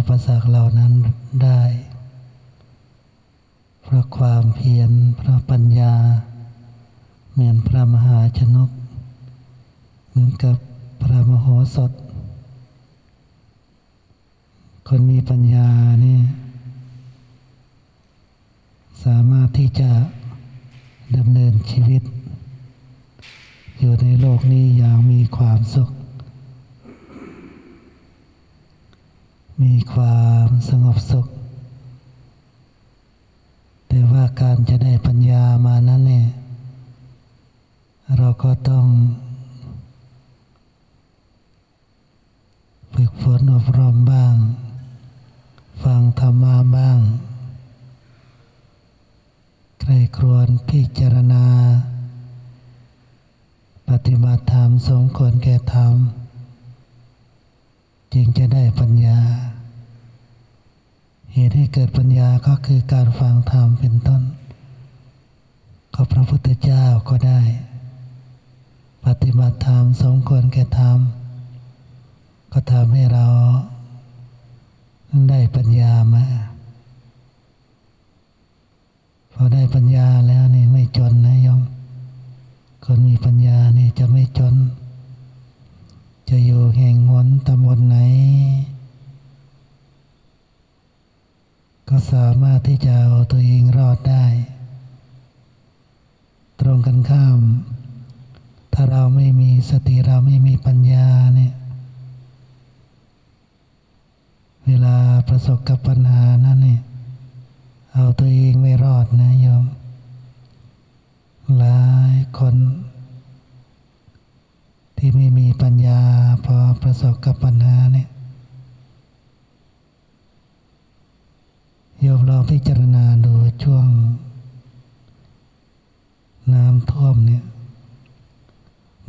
ປະສັກເຫຼົ່ານັ້ນໄດ້ ເພາະຄວາມພຽນ, ເພາະປັນຍາ, ແມ່ນພະມະຫາຊະນົກ ເໝືອນກັບພະມະໂຫສົດ. ຄົນມີປັນຍານີ້ ສາມາດທີ່ຈະດຳເນີນຊີວິດຢູ່ໃນໂລກນີ້ຢ່າງມີຄວາມສຸກ, ມີຄວາມສະຫງົບສຸກ. ແຕ່ວ່າການຈະໄດ້ປັນຍາມານັ້ນນີ້ ເຮົາກໍຕ້ອງ ຝຶກຝົນອົບຮົມບ້າງ, ຟັງທຳມະບ້າງ, ໃຄ່ຄວນພິຈາລະນາ, ປະຕິບັດທຳສົມຄວນແກ່ທຳ, ຈຶ່ງຈະໄດ້ປັນຍາ. ເຫດໃຫ້ເກີດປັນຍາກໍຄືການຟັງທຳເປັນຕົ້ນ. ກໍພະພຸດທະເຈົ້າກໍໄດ້ປະຕິບັດທຳສົມຄວນແກ່ທຳ, ກໍທຳໃຫ້ເຮົາໄດ້ປັນຍາມາ. ພໍໄດ້ປັນຍາແລ້ວນີ້ໄມ່ຈົນນະໂຍມ. ຄົນມີປັນຍານີ້ຈະໄມ່ຈົນ, ຈະຢູ່ແຫ່ງຫົນຕຳບົນໃດ ກໍສາມາດທີ່ຈະເອົາຕົວເອງລອດໄດ້. ຕຣົງກັນຂ້າມ, ຖ້າເຮົາໄມ່ມີສະຕິ, ເຮົາໄມ່ມີປັນຍານີ້, ເວລາປະສົບກັບບັນຫານັ້ນນີ້, ເອົາຕົວເອງໄມ່ລອດນະໂຍມ. ຫຼາຍຄົນ ທີ່ໄມ່ມີປັນຍາ ພໍປະສົບກັບບັນຫານີ້, ໂຍມລອງພິຈາລະນາດູ ຊ່ວງນ້ຳຖ້ວມນີ້,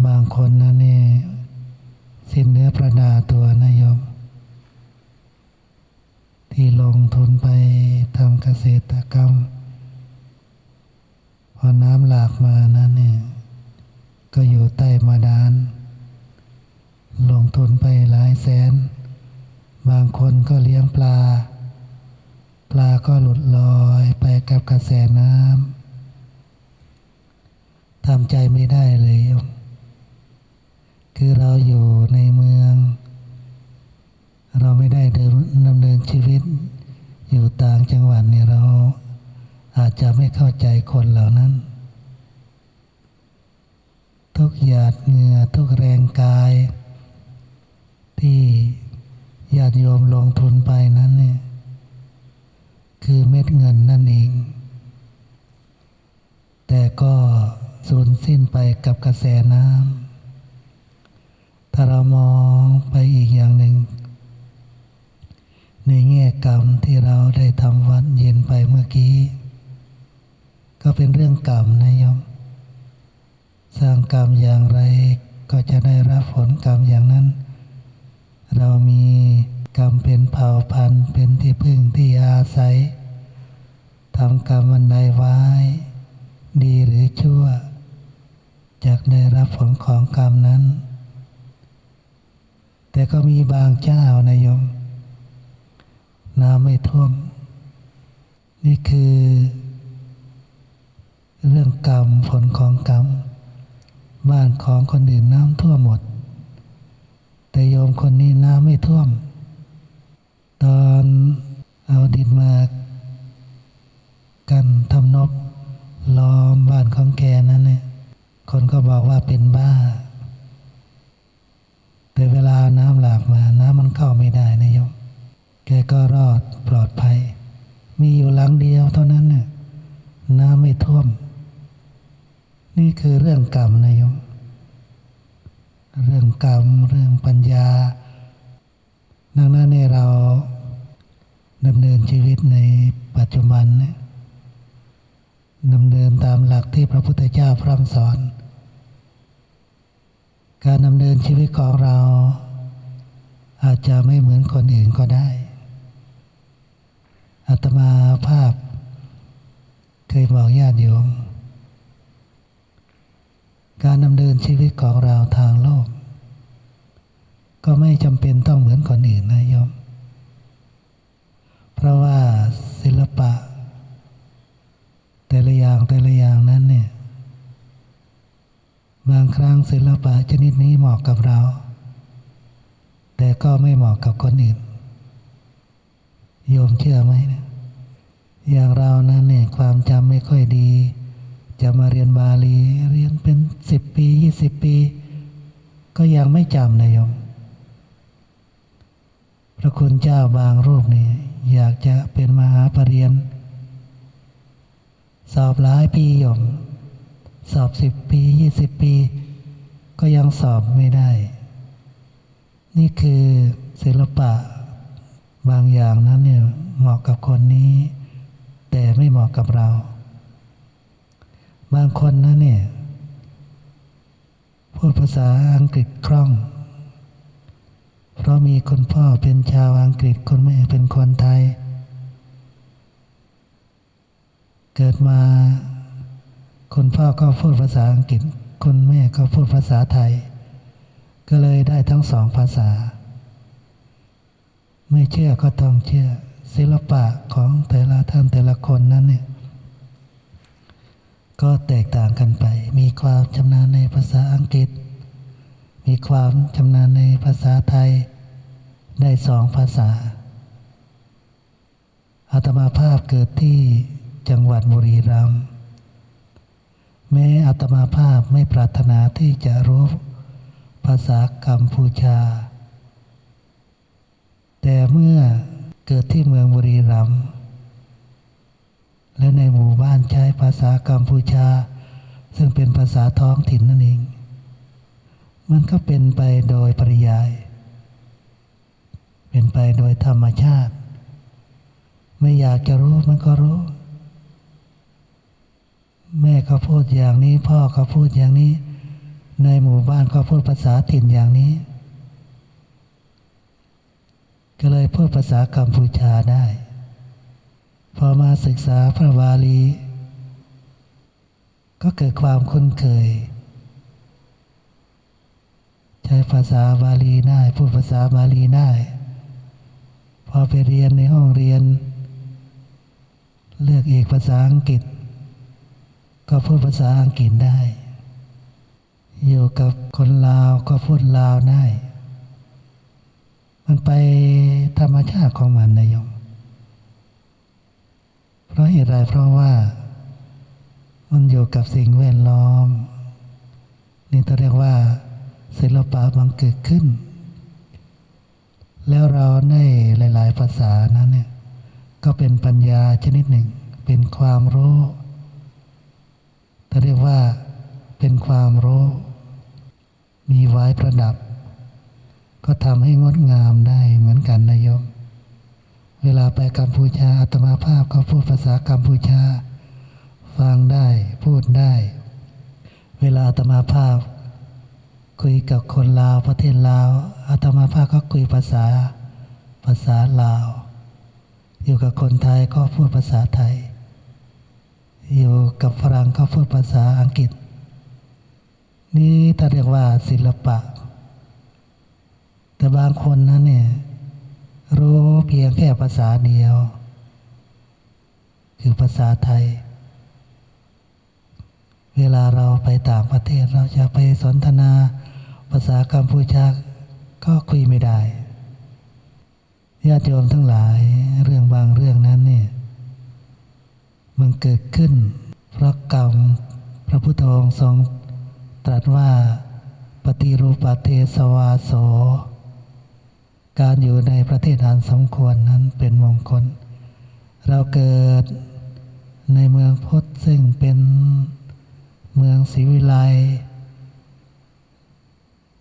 ບາງຄົນນັ້ນນີ້ ສິ້ນເນື້ອປະດາຕົວນະໂຍມ, ທີ່ລົງທຶນໄປທຳກະເສດຕະກຳ ພໍນ້ຳຫຼາກມານັ້ນນີ້ ກໍຢູ່ໃຕ້ບາດານ, ລົງທຶນໄປຫຼາຍແສນ, ບາງຄົນກໍລ້ຽງປາ, ປາກໍຫຼຸດລອຍໄປກັບກະແສນ້ຳ. ທຳໃຈໄມ່ໄດ້ເລີຍໂຍມ, ຄືເຮົາຢູ່ໃນເມືອງ, ເຮົາໄມ່ໄດ້ເດີນ ດຳເນີນຊີວິດຢູ່ຕ່າງຈັງຫວັດນີ້, ເຮົາອາດຈະໄມ່ເຂົ້າໃຈຄົນເຫຼົ່ານັ້ນ. ທຸກຫຍາດເຫື່ອ, ທຸກແຮງກາຍທີ່ຍາດໂຍມລົງທຶນໄປນັ້ນນີ້ ຄືເມັດເງິນນັ້ນເອງ. ແຕ່ກໍສູນສິ້ນໄປກັບກະແສນ້ຳ. ຖ້າເຮົາມອງໄປອີກຢ່າງໜຶ່ງ, ໃນແງ່ກຳທີ່ເຮົາໄດ້ທຳວັດເຢັນໄປເມື່ອກີ້, ກໍເປັນເລື່ອງກຳນະໂຍມ. ສ້າງກຳຢ່າງໃດ ກໍຈະໄດ້ຮັບຜົນກຳຢ່າງນັ້ນ. ເຮົາມີກຳເປັນເຜົ່າພັນ, ເປັນທີ່ເພິ່ງທີ່ອາໄສ, ທຳກຳອັນໃດໄວ້, ດີຫຼືຊົ່ວ, ຈັກໄດ້ຮັບຜົນຂອງກຳນັ້ນ. ແຕ່ກໍມີບາງເຈົ້ານະໂຍມ, ນ້ຳໄມ່ຖ້ວມ. ນີ້ຄືເລື່ອງກຳ, ຜົນຂອງກຳ. ບ້ານຂອງຄົນອື່ນນ້ຳຖ້ວມໝົດ, ແຕ່ໂຍມຄົນນີ້ນ້ຳໄມ່ຖ້ວມ. ຕອນເອົາດິນມາກັ້ນທຳນົບລ້ອມບ້ານຂອງແກນັ້ນແຫຼະ, ຄົນກໍບອກວ່າເປັນບ້າ. ແຕ່ເວລານ້ຳຫຼາກມາ, ນ້ຳມັນເຂົ້າໄມ່ໄດ້ນະໂຍມ, ແກກໍລອດປອດໄພ. ມີຢູ່ຫຼັງດຽວເທົ່ານັ້ນນະ, ນ້ຳໄມ່ຖ້ວມ. ນີ້ຄືເລື່ອງກຳນະໂຍມ, ເລື່ອງກຳ, ເລື່ອງປັນຍາ. ດັ່ງນັ້ນໃຫ້ເຮົາດຳເນີນຊີວິດໃນປັດຈຸບັນ, ດຳເນີນຕາມຫຼັກທີ່ພະພຸດທະເຈົ້າພະອົງສອນ. ການດຳເນີນຊີວິດຂອງເຮົາອາດຈະໄມ່ເໝືອນຄົນອື່ນກໍໄດ້. ອາດຕະມາພາບເຄີຍບອກຍາດໂຍມ, ການດຳເນີນຊີວິດຂອງເຮົາທາງໂລກ ກໍໄມ່ຈຳເປັນຕ້ອງເໝືອນຄົນອື່ນນະໂຍມ. เพราะว่าศิลปะแต่ละอย่าง แต่ละอย่างนั้นเนี่ย บางครั้งศิลปะชนิดนี้เหมาะกับเรา แต่ก็ไม่เหมาะกับคนอื่น โยมเชื่อไหมเนี่ย อย่างเรานั้นเนี่ย ความจำไม่ค่อยดี จะมาเรียนบาลี เรียนเป็นสิบปี ยี่สิบปี ก็ยังไม่จำนะโยม พระคุณเจ้าบางรูปนี่ อยากจะเป็นมหาปรริญญา สอบหลายปีโยม สอบสิบปี ยี่สิบปี ก็ยังสอบไม่ได้ นี่คือศิลปะบางอย่างนั้นเนี่ย เหมาะกับคนนี้ แต่ไม่เหมาะกับเรา บางคนนั้นเนี่ย พูดภาษาอังกฤษคล่อง เพราะมีคุณพ่อเป็นชาวอังกฤษ คุณแม่เป็นคนไทย เกิดมาคุณพ่อก็พูดภาษาอังกฤษ คุณแม่ก็พูดภาษาไทย ก็เลยได้ทั้งสองภาษา ไม่เชื่อก็ต้องเชื่อ ศิลปะของแต่ละท่านแต่ละคนนั้นเนี่ย ก็แตกต่างกันไป มีความชำนาญในภาษาอังกฤษ มีความชำนาญในภาษาไทย ได้สองภาษา อาตมาภาพเกิดที่จังหวัดบุรีรัมย์ แม้อาตมาภาพไม่ปรารถนาที่จะรู้ภาษากัมพูชา แต่เมื่อเกิดที่เมืองบุรีรัมย์ และในหมู่บ้านใช้ภาษากัมพูชา ซึ่งเป็นภาษาท้องถิ่นนั่นเอง มันก็เป็นไปโดยปริยาย เป็นไปโดยธรรมชาติ ไม่อยากจะรู้มันก็รู้ แม่ก็พูดอย่างนี้ พ่อก็พูดอย่างนี้ ในหมู่บ้านก็พูดภาษาถิ่นอย่างนี้ ก็เลยพูดภาษากัมพูชาได้ พอมาศึกษาพระบาลี ก็เกิดความคุ้นเคย ใช้ภาษาบาลีได้ พูดภาษาบาลีได้ พอไปเรียนในห้องเรียน เลือกเอกภาษาอังกฤษ ก็พูดภาษาอังกฤษได้ อยู่กับคนลาวก็พูดลาวได้ มันไปธรรมชาติของมันนะโยม เพราะเหตุใด เพราะว่ามันอยู่กับสิ่งแวดล้อม นี่เขาเรียกว่าศิลปะบังเกิดขึ้น แล้วเราในหลายๆ ภาษานั้นเนี่ย ก็เป็นปัญญาชนิดหนึ่ง เป็นความรู้ เขาเรียกว่าเป็นความรู้ มีไว้ประดับ ก็ทำให้งดงามได้เหมือนกันนะโยม เวลาไปกัมพูชา อาตมาภาพก็พูดภาษากัมพูชา ฟังได้ พูดได้ เวลาอาตมาภาพคุยกับคนลาว ประเทศลาว อาตมาภาพก็คุยภาษา ภาษาลาว อยู่กับคนไทยก็พูดภาษาไทย อยู่กับฝรั่งก็พูดภาษาอังกฤษ นี่เขาเรียกว่าศิลปะ แต่บางคนนั้นเนี่ย รู้เพียงแค่ภาษาเดียว คือภาษาไทย เวลาเราไปต่างประเทศ เราจะไปสนทนาภาษากัมพูชา ก็คุยไม่ได้ ญาติโยมทั้งหลาย เรื่องบางเรื่องนั้นเนี่ย มันเกิดขึ้นเพราะกรรม พระพุทธองค์ทรงตรัสว่า ปฏิรูปปัตเทสวาโส การอยู่ในประเทศอันสมควรนั้นเป็นมงคล เราเกิดในเมืองพุทธ ซึ่งเป็นเมืองศรีวิไลย์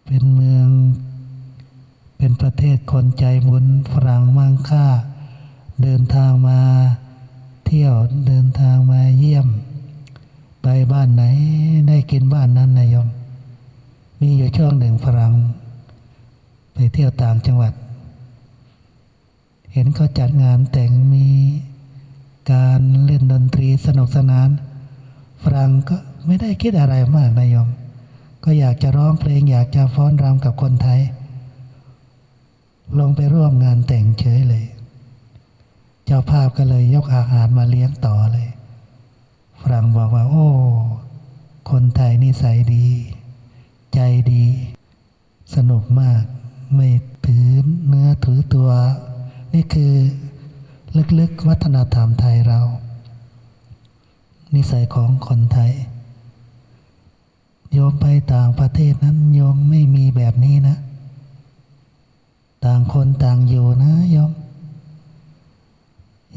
เป็นเมือง เป็นประเทศคนใจบุญ ฝรั่งมั่งค่า เดินทางมาเที่ยว เดินทางมาเยี่ยม ไปบ้านไหน ได้กินบ้านนั้นนะโยม มีอยู่ช่วงหนึ่งฝรั่งไปเที่ยวต่างจังหวัด เห็นเขาจัดงานแต่ง มีการเล่นดนตรีสนุกสนาน ฝรั่งก็ไม่ได้คิดอะไรมากนะโยม ก็อยากจะร้องเพลง อยากจะฟ้อนรำกับคนไทย ลงไปร่วมงานแต่งเฉยเลย ເຈົ້າພາບກໍເລີຍຍົກອາຫານມາລ້ຽງຕໍ່ເລີຍ. ຝຣັ່ງບອກວ່າ ໂອ້ ຄົນໄທນິໄສດີ ໃຈດີ ສະໜຸກມາກ ໄມ່ຖືເນື້ອຖືຕົວ. ນີ້ຄືເລິກໆວັດທະນະທຳໄທເຮົາ ນິໄສຂອງຄົນໄທ. ໂຍມໄປຕ່າງປະເທດນັ້ນ ໂຍມໄມ່ມີແບບນີ້ນະ. ຕ່າງຄົນຕ່າງຢູ່ນະໂຍມ.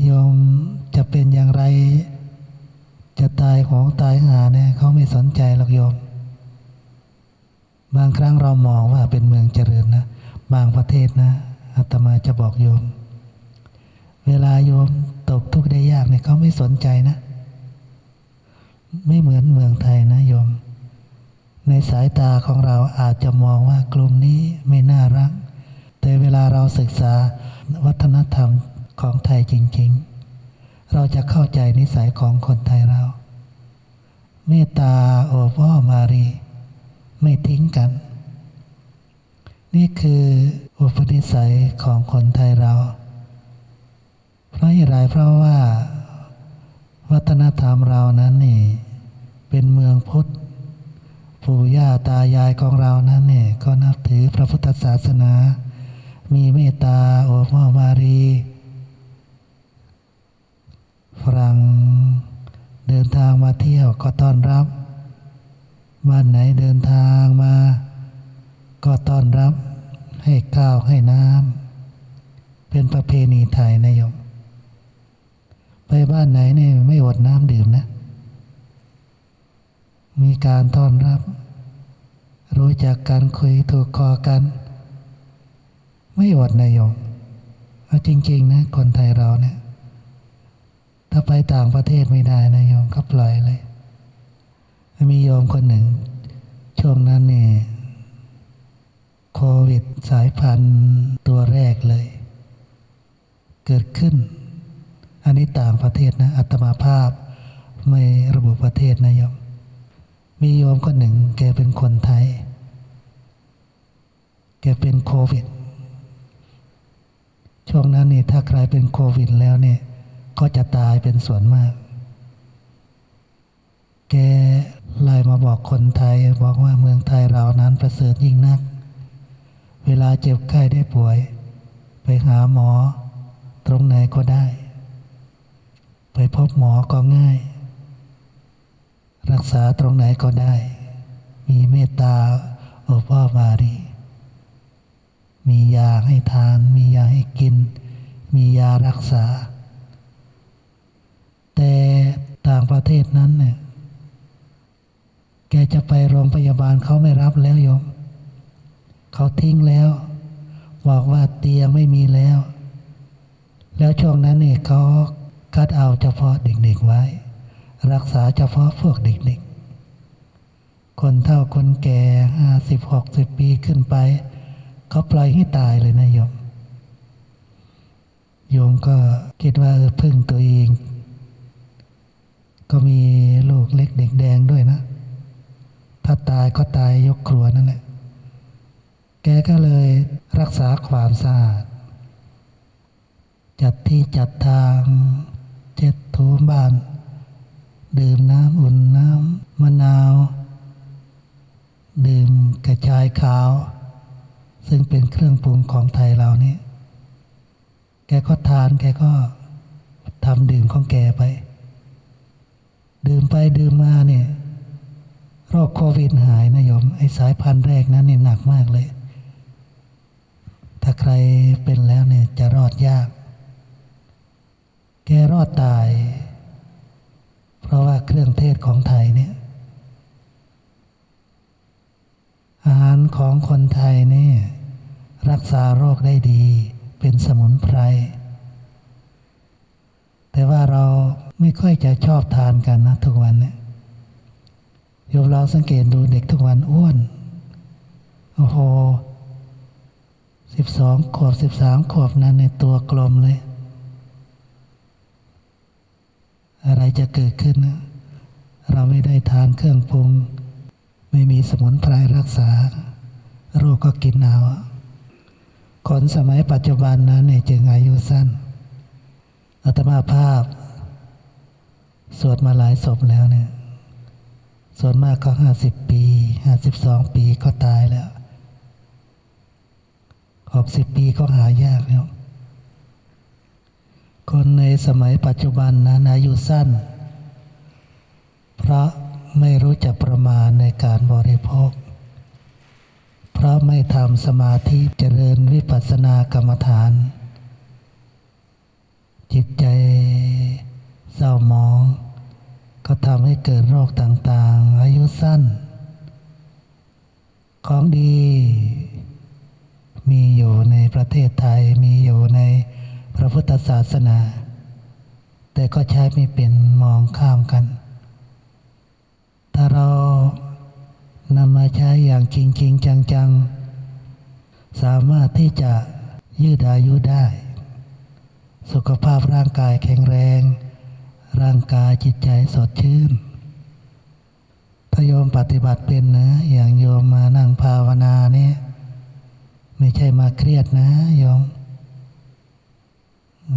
ໂຍມຈະເປັນຢ່າງໃດ ຈະຕາຍໂຫງຕາຍຫາແນ່ ເຂົາໄມ່ສົນໃຈຫຼອກໂຍມ. ບາງຄັ້ງເຮົາມອງວ່າເປັນເມືອງຈະເລີນນະ ບາງປະເທດນະ. ອາດຕະມາຈະບອກໂຍມ ເວລາໂຍມຕົກທຸກໄດ້ຍາກນີ້ ເຂົາໄມ່ສົນໃຈນະ. ໄມ່ເໝືອນເມືອງໄທນະໂຍມ. ໃນສາຍຕາຂອງເຮົາອາດຈະມອງວ່າກຸ່ມນີ້ໄມ່ໜ້າຮັກ, ແຕ່ເວລາເຮົາສຶກສາວັດທະນະທຳຂອງໄທຈິງໆ, ເຮົາຈະເຂົ້າໃຈນິໄສຂອງຄົນໄທເຮົາ. ເມດຕາ, ໂອບອ້ອມອາຣີ, ໄມ່ຖິ້ມກັນ. ນີ້ຄືອຸປະນິໄສຂອງຄົນໄທເຮົາ. ເພາະເຫດໃດ? ເພາະວ່າວັດທະນະທຳເຮົານັ້ນນີ້ເປັນເມືອງພຸດ, ປູ່ຍ່າຕາຍາຍຂອງເຮົານັ້ນນີ້ກໍນັບຖືພະພຸດທະສາສະໜາ, ມີເມດຕາ, ໂອບອ້ອມອາຣີ. ຝຣັ່ງເດີນທາງມາທ່ຽວກໍຕ້ອນຮັບ, ບ້ານໃດເດີນທາງມາກໍຕ້ອນຮັບ, ໃຫ້ຂ້າວໃຫ້ນ້ຳ, ເປັນປະເພນີໄທນະໂຍມ. ໄປບ້ານໃດນີ້ໄມ່ອົດນ້ຳດື່ມນະ, ມີການຕ້ອນຮັບ, ຮູ້ຈັກກັນ, ຄຸຍຖືກຄໍກັນ, ໄມ່ອົດນະໂຍມ. ເອົາຈິງໆນະ ຄົນໄທເຮົານີ້ ຖ້າໄປຕ່າງປະເທດໄມ່ໄດ້ນະໂຍມ, ເຂົາປ່ອຍເລີຍ. ມີໂຍມຄົນໜຶ່ງ ຊ່ວງນັ້ນນີ້ ໂຄວິດສາຍພັນຕົວແລກເລີຍ ເກີດຂຶ້ນ. ອັນນີ້ຕ່າງປະເທດນະ, ອາດຕະມາພາບໄມ່ລະບຸປະເທດນະໂຍມ. ມີໂຍມຄົນໜຶ່ງ ແກເປັນຄົນໄທ, ແກເປັນໂຄວິດ. ຊ່ວງນັ້ນນີ້ ຖ້າໃຄເປັນໂຄວິດແລ້ວນີ້ ກໍຈະຕາຍເປັນສ່ວນມາກ. ແກໄລມາບອກຄົນໄທ ບອກວ່າເມືອງໄທເຮົານັ້ນປະເສີດຍິ່ງນັກ, ເວລາເຈັບໄຂ້ໄດ້ປ່ວຍ ໄປຫາໝໍຕົງໃດກໍໄດ້, ໄປພົບໝໍກໍງ່າຍ, ລັກສາຕົງໃດກໍໄດ້, ມີເມດຕາໂອບອ້ອມອາຣີ, ມີຢາໃຫ້ທານ, ມີຢາໃຫ້ກິນ, ມີຢາລັກສາ. ແຕ່ຕ່າງປະເທດນັ້ນນະ ແກຈະໄປໂຮງພະຍາບານ ເຂົາໄມ່ຮັບແລ້ວໂຍມ, ເຂົາຖິ້ມແລ້ວ, ບອກວ່າຕຽງໄມ່ມີແລ້ວ. ແລ້ວຊ່ວງນັ້ນນີ້ ເຂົາຄັດເອົາສະເພາະເດັກໆໄວ້, ລັກສາສະເພາະພວກເດັກໆ. ຄົນເຖົ້າຄົນແກ່ ຫ້າສິບ ຫົກສິບປີຂຶ້ນໄປ ເຂົາປ່ອຍໃຫ້ຕາຍເລີຍນະໂຍມ. ໂຍມກໍຄິດວ່າ ເອີ ເພິ່ງຕົວເອງ, ກໍມີລູກເລັກເດັກແດງດ້ວຍນະ, ຖ້າຕາຍກໍຕາຍຍົກຄົວນັ້ນແຫຼະ. ແກກໍເລີຍຮັກສາຄວາມສະອາດ, ຈັດທີ່ຈັດທາງ, ເຊັດຖູບ້ານ, ດື່ມນ້ຳອຸ່ນ, ນ້ຳມະນາວ, ດື່ມກະຊາຍຂາວ, ເຊິ່ງເປັນເຄື່ອງປຸງຂອງໄທເຮົານີ້. ແກກໍທານ, ແກກໍທຳດື່ມຂອງແກໄປ. ດື່ມໄປດື່ມມານີ້ ໂລກໂຄວິດຫາຍນະໂຍມ. ໄອ້ສາຍພັນແລກນັ້ນນີ້ໜັກມາກເລີຍ. ຖ້າໃຄເປັນແລ້ວນີ້ຈະລອດຍາກ. ແກລອດຕາຍ ເພາະວ່າເຄື່ອງເທດຂອງໄທນີ້ ອາຫານຂອງຄົນໄທນີ້ ຮັກສາໂລກໄດ້ດີ ເປັນສະໝຸນໄພ. ແຕ່ວ່າເຮົາໄມ່ຄ່ອຍຈະຊອບທານກັນນະ ທຸກວັນນີ້. ໂຍມລອງສັງເກດດູ ເດັກທຸກວັນອ້ວນ. ໂອ້ໂຫ ສິບສອງຂວບ ສິບສາມຂວບນັ້ນນີ້ ຕົວກົມເລີຍ. ອະໄລຈະເກີດຂຶ້ນນະ? ເຮົາໄມ່ໄດ້ທານເຄື່ອງປຸງ, ໄມ່ມີສະໝຸນໄພຮັກສາ, ໂລກກໍກິນເອົາ. ຄົນສະໄໝປັດຈຸບັນນັ້ນນີ້ ຈຶ່ງອາຍຸສັ້ນ. ອາດຕະມາພາບສວດມາຫຼາຍສົບແລ້ວເນຍ ສ່ວນມາກກໍຫ້າສິບປີ ຫ້າສິບສອງປີກໍຕາຍແລ້ວ ຫົກສິບປີກໍຫາຍາກແລ້ວ. ຄົນໃນສະໄໝປັດຈຸບັນນັ້ນອາຍຸສັ້ນ ເພາະໄມ່ຮູ້ຈັກປະມານໃນການບໍລິໂພກ ເພາະໄມ່ທຳສະມາທິ ຈະເລີນວິປັດສະນາກຳມະຖານ ຈິດໃຈເສົ້າໝອງ ກໍທຳໃຫ້ເກີດໂລກຕ່າງໆ ອາຍຸສັ້ນ. ຂອງດີມີຢູ່ໃນປະເທດໄທ ມີຢູ່ໃນພະພຸດທະສາສະໜາ ແຕ່ກໍໃຊ້ໄມ່ເປັນ ມອງຂ້າມກັນ. ຖ້າເຮົານຳມາໃຊ້ຢ່າງຈິງໆ ຈັງໆ ສາມາດທີ່ຈະຍືດອາຍຸໄດ້ ສຸຂະພາບຮ່າງກາຍແຂງແຮງ, ຮ່າງກາຍຈິດໃຈສົດຊື່ນ. ຖ້າໂຍມປະຕິບັດເປັນນະ, ຢ່າງໂຍມມານັ່ງພາວະນານີ້ ໄມ່ໃຊ່ມາຄຽດນະໂຍມ.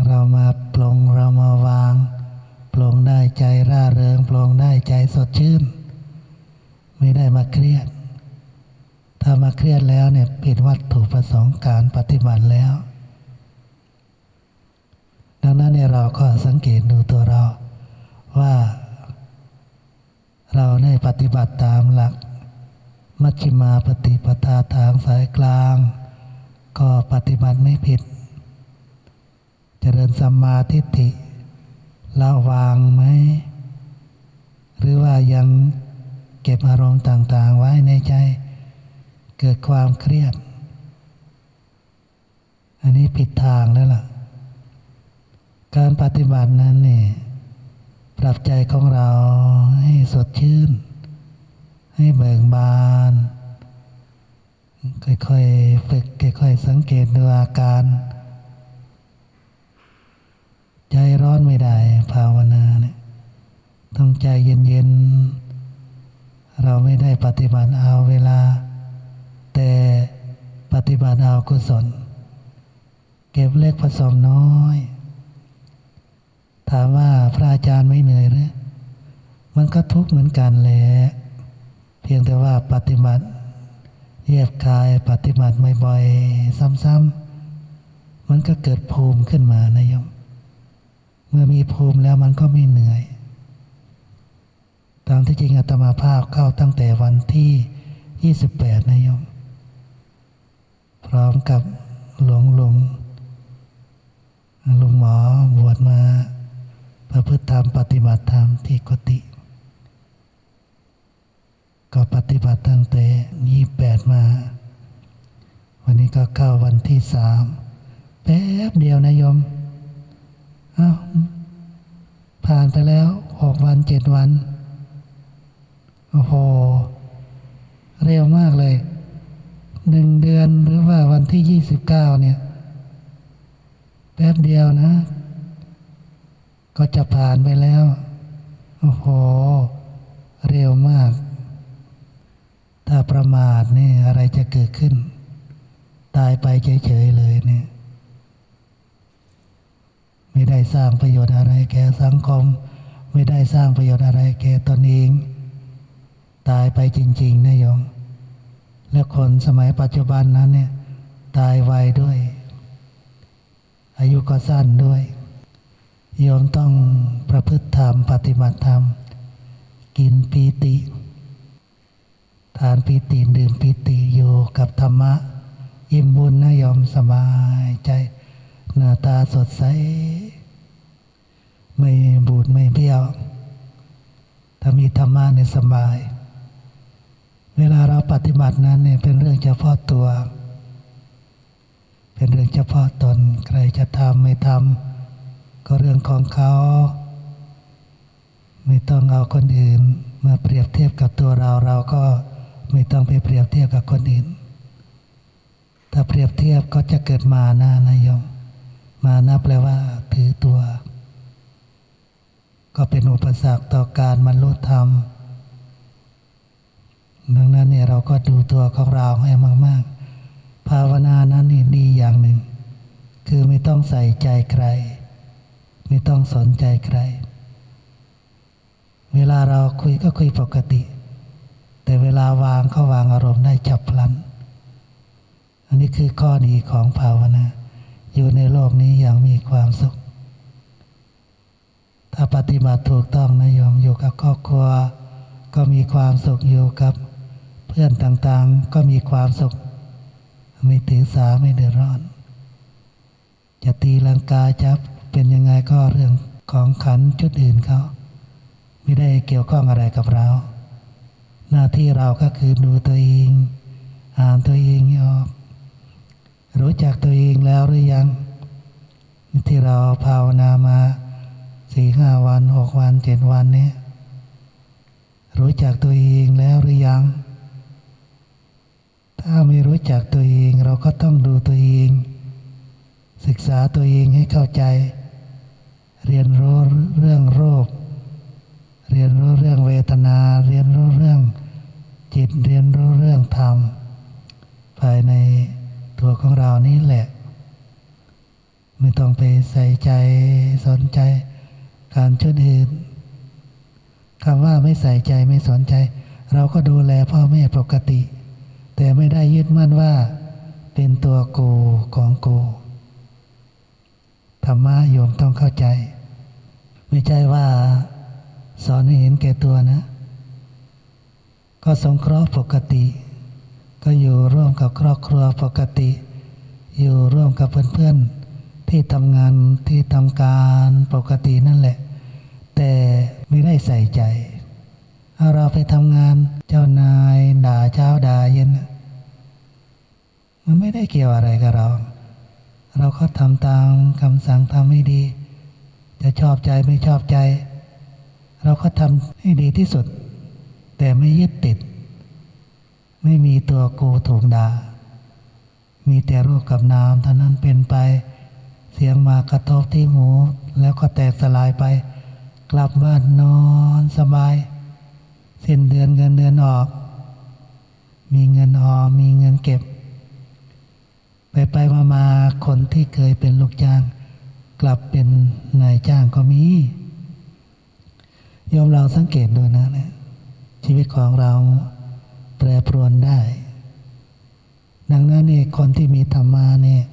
ເຮົາມາປົງ, ເຮົາມາວາງ, ປົງໄດ້ໃຈຮ່າເຣິງ, ປົງໄດ້ໃຈສົດຊື່ນ, ໄມ່ໄດ້ມາຄຽດ. ຖ້າມາຄຽດແລ້ວເນຍ, ຜິດວັດຖຸປະສົງການປະຕິບັດແລ້ວ. ດັ່ງນັ້ນເນຍ, ເຮົາກໍສັງເກດດູຕົວເຮົາວ່າ ເຮົາໄດ້ປະຕິບັດຕາມຫຼັກມັດຊິມາປະຕິປະດາທາງສາຍກລາງ, ກໍປະຕິບັດໄມ່ຜິດ. ຈະເລີນສຳມາທິດຖິ, ລະວາງໄໝ? ຫຼືວ່າຍັງເກັບອາລົມຕ່າງໆໄວ້ໃນໃຈ, ເກີດຄວາມຄຽດ? ອັນນີ້ຜິດທາງແລ້ວລະ. ການປະຕິບັດນັ້ນນີ້ ປັບໃຈຂອງເຮົາໃຫ້ສົດຊື່ນ, ໃຫ້ເບີກບານ, ຄ່ອຍໆຝຶກ, ຄ່ອຍໆສັງເກດດູອາການ. ໃຈຮ້ອນໄມ່ໄດ້, ພາວະນານີ້ຕ້ອງໃຈເຢັນໆ. ເຮົາໄມ່ໄດ້ປະຕິບັດເອົາເວລາ, ແຕ່ປະຕິບັດເອົາກຸສົນ, ເກັບເລັກປະສົມນ້ອຍ. ຖາມວ່າພະອາຈານໄມ່ເໜື່ອຍຫຼື? ມັນກໍທຸກເໝືອນກັນແຫຼະ, ພຽງແຕ່ວ່າປະຕິບັດແຍບຄາຍ, ປະຕິບັດບໍ່ໆ ຊ້ຳໆ, ມັນກໍເກີດພູມຂຶ້ນມານະໂຍມ. ເມື່ອມີພູມແລ້ວມັນກໍໄມ່ເໜື່ອຍ. ຕາມທີ່ຈິງອາດຕະມາພາບເຂົ້າຕັ້ງແຕ່ວັນທີຍີ່ສິບແປດນະໂຍມ, ພ້ອມກັບຫຼວງລຸງ, ລຸງໝໍບວດມາປະພຶດທຳປະຕິບັດທຳທີ່ກຸຕິ. ກໍປະຕິບັດຕັ້ງແຕ່ຍີ່ສິບແປດມາ, ວັນນີ້ກໍເຂົ້າວັນທີສາມ, ແປັບດຽວນະໂຍມ. ອ້າວ, ຜ່ານໄປແລ້ວຫົກວັນເຈັດວັນ. ໂອ້ໂຫ, ເລັວມາກເລີຍ. ໜຶ່ງເດືອນ ຫຼືວ່າວັນທີຍີ່ສິບເກົ້າເນຍ, ແປັບດຽວນະ ກໍຈະຜ່ານໄປແລ້ວ. ໂອ້ໂຫ, ເລັວມາກ. ຖ້າປະໝາດນີ້ ອະໄລຈະເກີດຂຶ້ນ? ຕາຍໄປເສີຍໆເລີຍນີ້. ໄມ່ໄດ້ສ້າງປະໂຫຍດອະໄລແກ່ສັງຄົມ, ໄມ່ໄດ້ສ້າງປະໂຫຍດອະໄລແກ່ຕົນເອງ, ຕາຍໄປຈິງໆນະໂຍມ. ແລະ ຄົນສະໄໝປັດຈຸບັນນັ້ນເນຍ ຕາຍໄວດ້ວຍ, ອາຍຸກໍສັ້ນດ້ວຍ. ໂຍມຕ້ອງປະພຶດທຳ, ປະຕິບັດທຳ, ກິນປີຕິ. ທານປີຕິ, ດື່ມປີຕິ, ຢູ່ກັບທຳມະ, ອີ່ມບຸນນະໂຍມ, ສະບາຍໃຈ, ໜ້າຕາສົດໃສ, ໄມ່ບູດໄມ່ບ້ຽວ. ຖ້າມີທຳມະນີ້ສະບາຍ. ເວລາເຮົາປະຕິບັດນັ້ນນີ້ ເປັນເລື່ອງສະເພາະຕົວ, ເປັນເລື່ອງສະເພາະຕົນ. ໃຄຈະທຳໄມ່ທຳ ກໍເລື່ອງຂອງເຂົາ. ໄມ່ຕ້ອງເອົາຄົນອື່ນມາປຽບທຽບກັບຕົວເຮົາ, ເຮົາກໍໄມ່ຕ້ອງໄປປຽບທຽບກັບຄົນອື່ນ. ຖ້າປຽບທຽບກໍຈະເກີດມານະນະໂຍມ. ມານະແປວ່າຖືຕົວ, ກໍເປັນອຸປະສັກຕໍ່ການບັນລຸທຳ. ດັ່ງນັ້ນນີ້ ເຮົາກໍດູຕົວຂອງເຮົາໃຫ້ມາກໆ. ພາວະນານັ້ນນີ້ດີຢ່າງໜຶ່ງ ຄືໄມ່ຕ້ອງໃສ່ໃຈໃຄ, ไม่ต้องสนใจใคร เวลาเราคุยก็คุยปกติ แต่เวลาวางก็วางอารมณ์ได้ฉับพลัน อันนี้คือข้อดีของภาวนา อยู่ในโลกนี้อย่างมีความสุข ถ้าปฏิบัติถูกต้องนะโยม อยู่กับครอบครัวก็มีความสุข อยู่กับเพื่อนต่างๆ ก็มีความสุข ไม่ถือสา ไม่เดือดร้อน จะตีลังกา จะเป็นยังไงก็เรื่องของขันธ์จุดอื่นเขา ไม่ได้เกี่ยวข้องอะไรกับเรา หน้าที่เราก็คือดูตัวเอง อ่านตัวเองให้ออก รู้จักตัวเองแล้วหรือยัง ที่เราภาวนามาสี่ห้าวัน หกวัน เจ็ดวันนี้ รู้จักตัวเองแล้วหรือยัง ถ้าไม่รู้จักตัวเอง เราก็ต้องดูตัวเอง ศึกษาตัวเองให้เข้าใจ เรียนรู้เรื่องรูป เรียนรู้เรื่องเวทนา เรียนรู้เรื่องจิต เรียนรู้เรื่องธรรม ภายในตัวของเรานี้แหละ ไม่ต้องไปใส่ใจสนใจการชุดอื่น คำว่าไม่ใส่ใจไม่สนใจ เราก็ดูแลพ่อแม่ปกติ แต่ไม่ได้ยึดมั่นว่าเป็นตัวกูของกู ธรรมะโยมต้องเข้าใจ ไม่ใช่ว่าสอนให้เห็นแก่ตัวนะ ก็สงเคราะห์ปกติ ก็อยู่ร่วมกับครอบครัวปกติ อยู่ร่วมกับเพื่อนๆ ที่ทำงานที่ทำการปกตินั่นแหละ แต่ไม่ได้ใส่ใจ เอาเราไปทำงาน เจ้านายด่าเช้าด่าเย็น มันไม่ได้เกี่ยวอะไรกับเรา เราก็ทำตามคำสั่ง ทำให้ดี จะชอบใจไม่ชอบใจ เราก็ทำให้ดีที่สุด แต่ไม่ยึดติด ไม่มีตัวกูถูกด่า มีแต่รูปกับนามเท่านั้นเป็นไป เสียงมากระทบที่หู แล้วก็แตกสลายไป กลับบ้านนอนสบาย สิ้นเดือนเงินเดือนออก มีเงินออม มีเงินเก็บ ไปไปมามาๆ คนที่เคยเป็นลูกจ้าง กลับเป็นนายจ้างก็มี โยมลองสังเกตดูนะเนี่ย ชีวิตของเราแปรปรวนได้ ดังนั้นเนี่ย คนที่มีธรรมะเนี่ย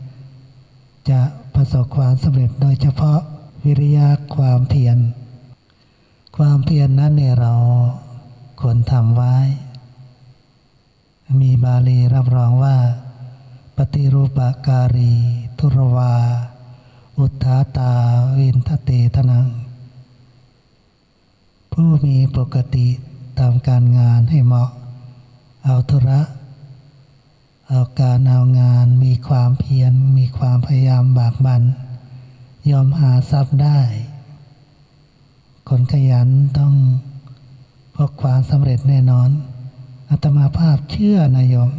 จะประสบความสำเร็จ โดยเฉพาะวิริยะ ความเพียร ความเพียรนั้นเนี่ย เราควรทำไว้ มีบาลีรับรองว่า ปฏิรูปการี ทุรวา อุทธาตา วินทเตทนัง ผู้มีปกติทำการงานให้เหมาะ เอาธุระ เอาการเอางาน มีความเพียร มีความพยายามบากบั่น ย่อมหาทรัพย์ได้ คนขยันต้องพบความสำเร็จแน่นอน อาตมาภาพเชื่อนะโยม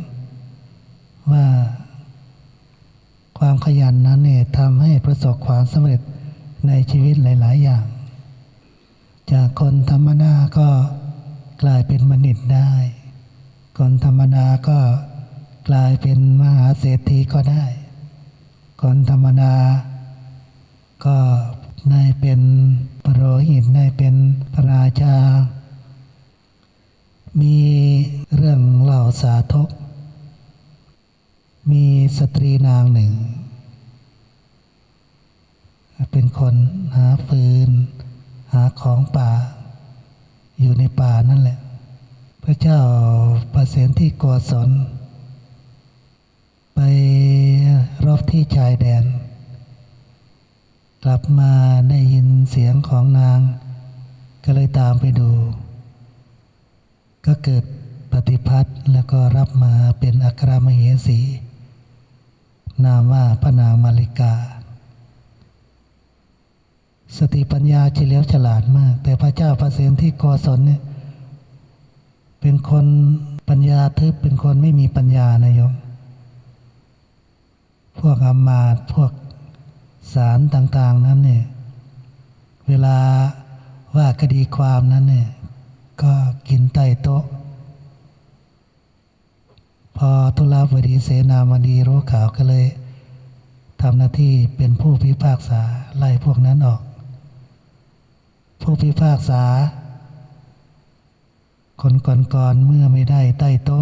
ว่าความขยันนั้นเนี่ยทำให้ประสบความสำเร็จในชีวิตหลายๆ อย่าง จากคนธรรมดาก็กลายเป็นบัณฑิตได้ คนธรรมดาก็กลายเป็นมหาเศรษฐีก็ได้ คนธรรมดาก็ได้เป็นปุโรหิต ได้เป็นพระราชา มีเรื่องเล่าสาธก มีสตรีนางหนึ่ง เป็นคนหาฟืน หาของป่า อยู่ในป่านั่นแหละ พระเจ้าประเสนที่โกศล ไปรบที่ชายแดน กลับมาได้ยินเสียงของนาง ก็เลยตามไปดู ก็เกิดปฏิภัทแล้วก็รับมาเป็นอัครมเหสี นามว่าพระนางมาริกา สติปัญญาเฉลียวฉลาดมาก แต่พระเจ้าประเสนที่โกศลเนี่ย เป็นคนปัญญาทึบ เป็นคนไม่มีปัญญานะโยม พวกอำมาตย์ พวกศาลต่างๆ นั้นเนี่ย เวลาว่าคดีความนั้นเนี่ย ก็กินใต้โต๊ะ พอธุรบดีเสนาบดีรู้ข่าวก็เลยทำหน้าที่เป็นผู้พิพากษาไล่พวกนั้นออก ຜູ້ພິພາກສາຄົນກ່ອນໆ ເມື່ອໄມ່ໄດ້ໃຕ້ໂຕະ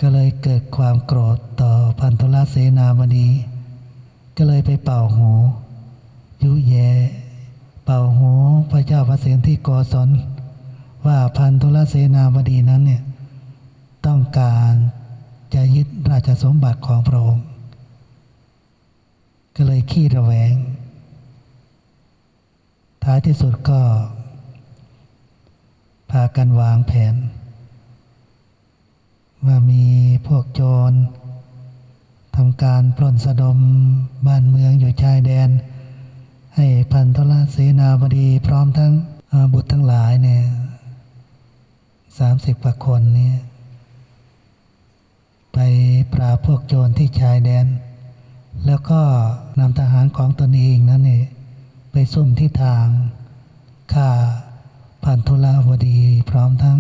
ກໍເລີຍເກີດຄວາມໂກຣດຕໍ່ພັນທຸລະເສນາບະດີ ກໍເລີຍໄປເປົ່າຫູ ຍຸແຍ່ເປົ່າຫູພະເຈົ້າປະເສນທິໂກສົນ ວ່າພັນທຸລະເສນາບະດີນັ້ນເນ່ຍ ຕ້ອງການຈະຍຶດລາຊະສົມບັດຂອງພະອົງ ກໍເລີຍຂີ້ລະແວງ. ທ້າຍທີ່ສຸດກໍພາກັນວາງແຜນ ວ່າມີພວກໂຈນທຳການປຸ້ນສະດົມບ້ານເມືອງຢູ່ຊາຍແດນ ໃຫ້ພັນທຸລະເສນາບະດີ ພ້ອມທັງ ອາ ບຸດທັງຫຼາຍເນ່ຍ ສາມສິບກວ່າຄົນນີ້ ໄປປາບພວກໂຈນທີ່ຊາຍແດນ ແລ້ວກໍນຳທະຫານຂອງຕົນເອງນັ້ນນີ້ ໄປສຸມທິດທາງຂ້າພັນທຸລະວະດີ ພ້ອມທັງ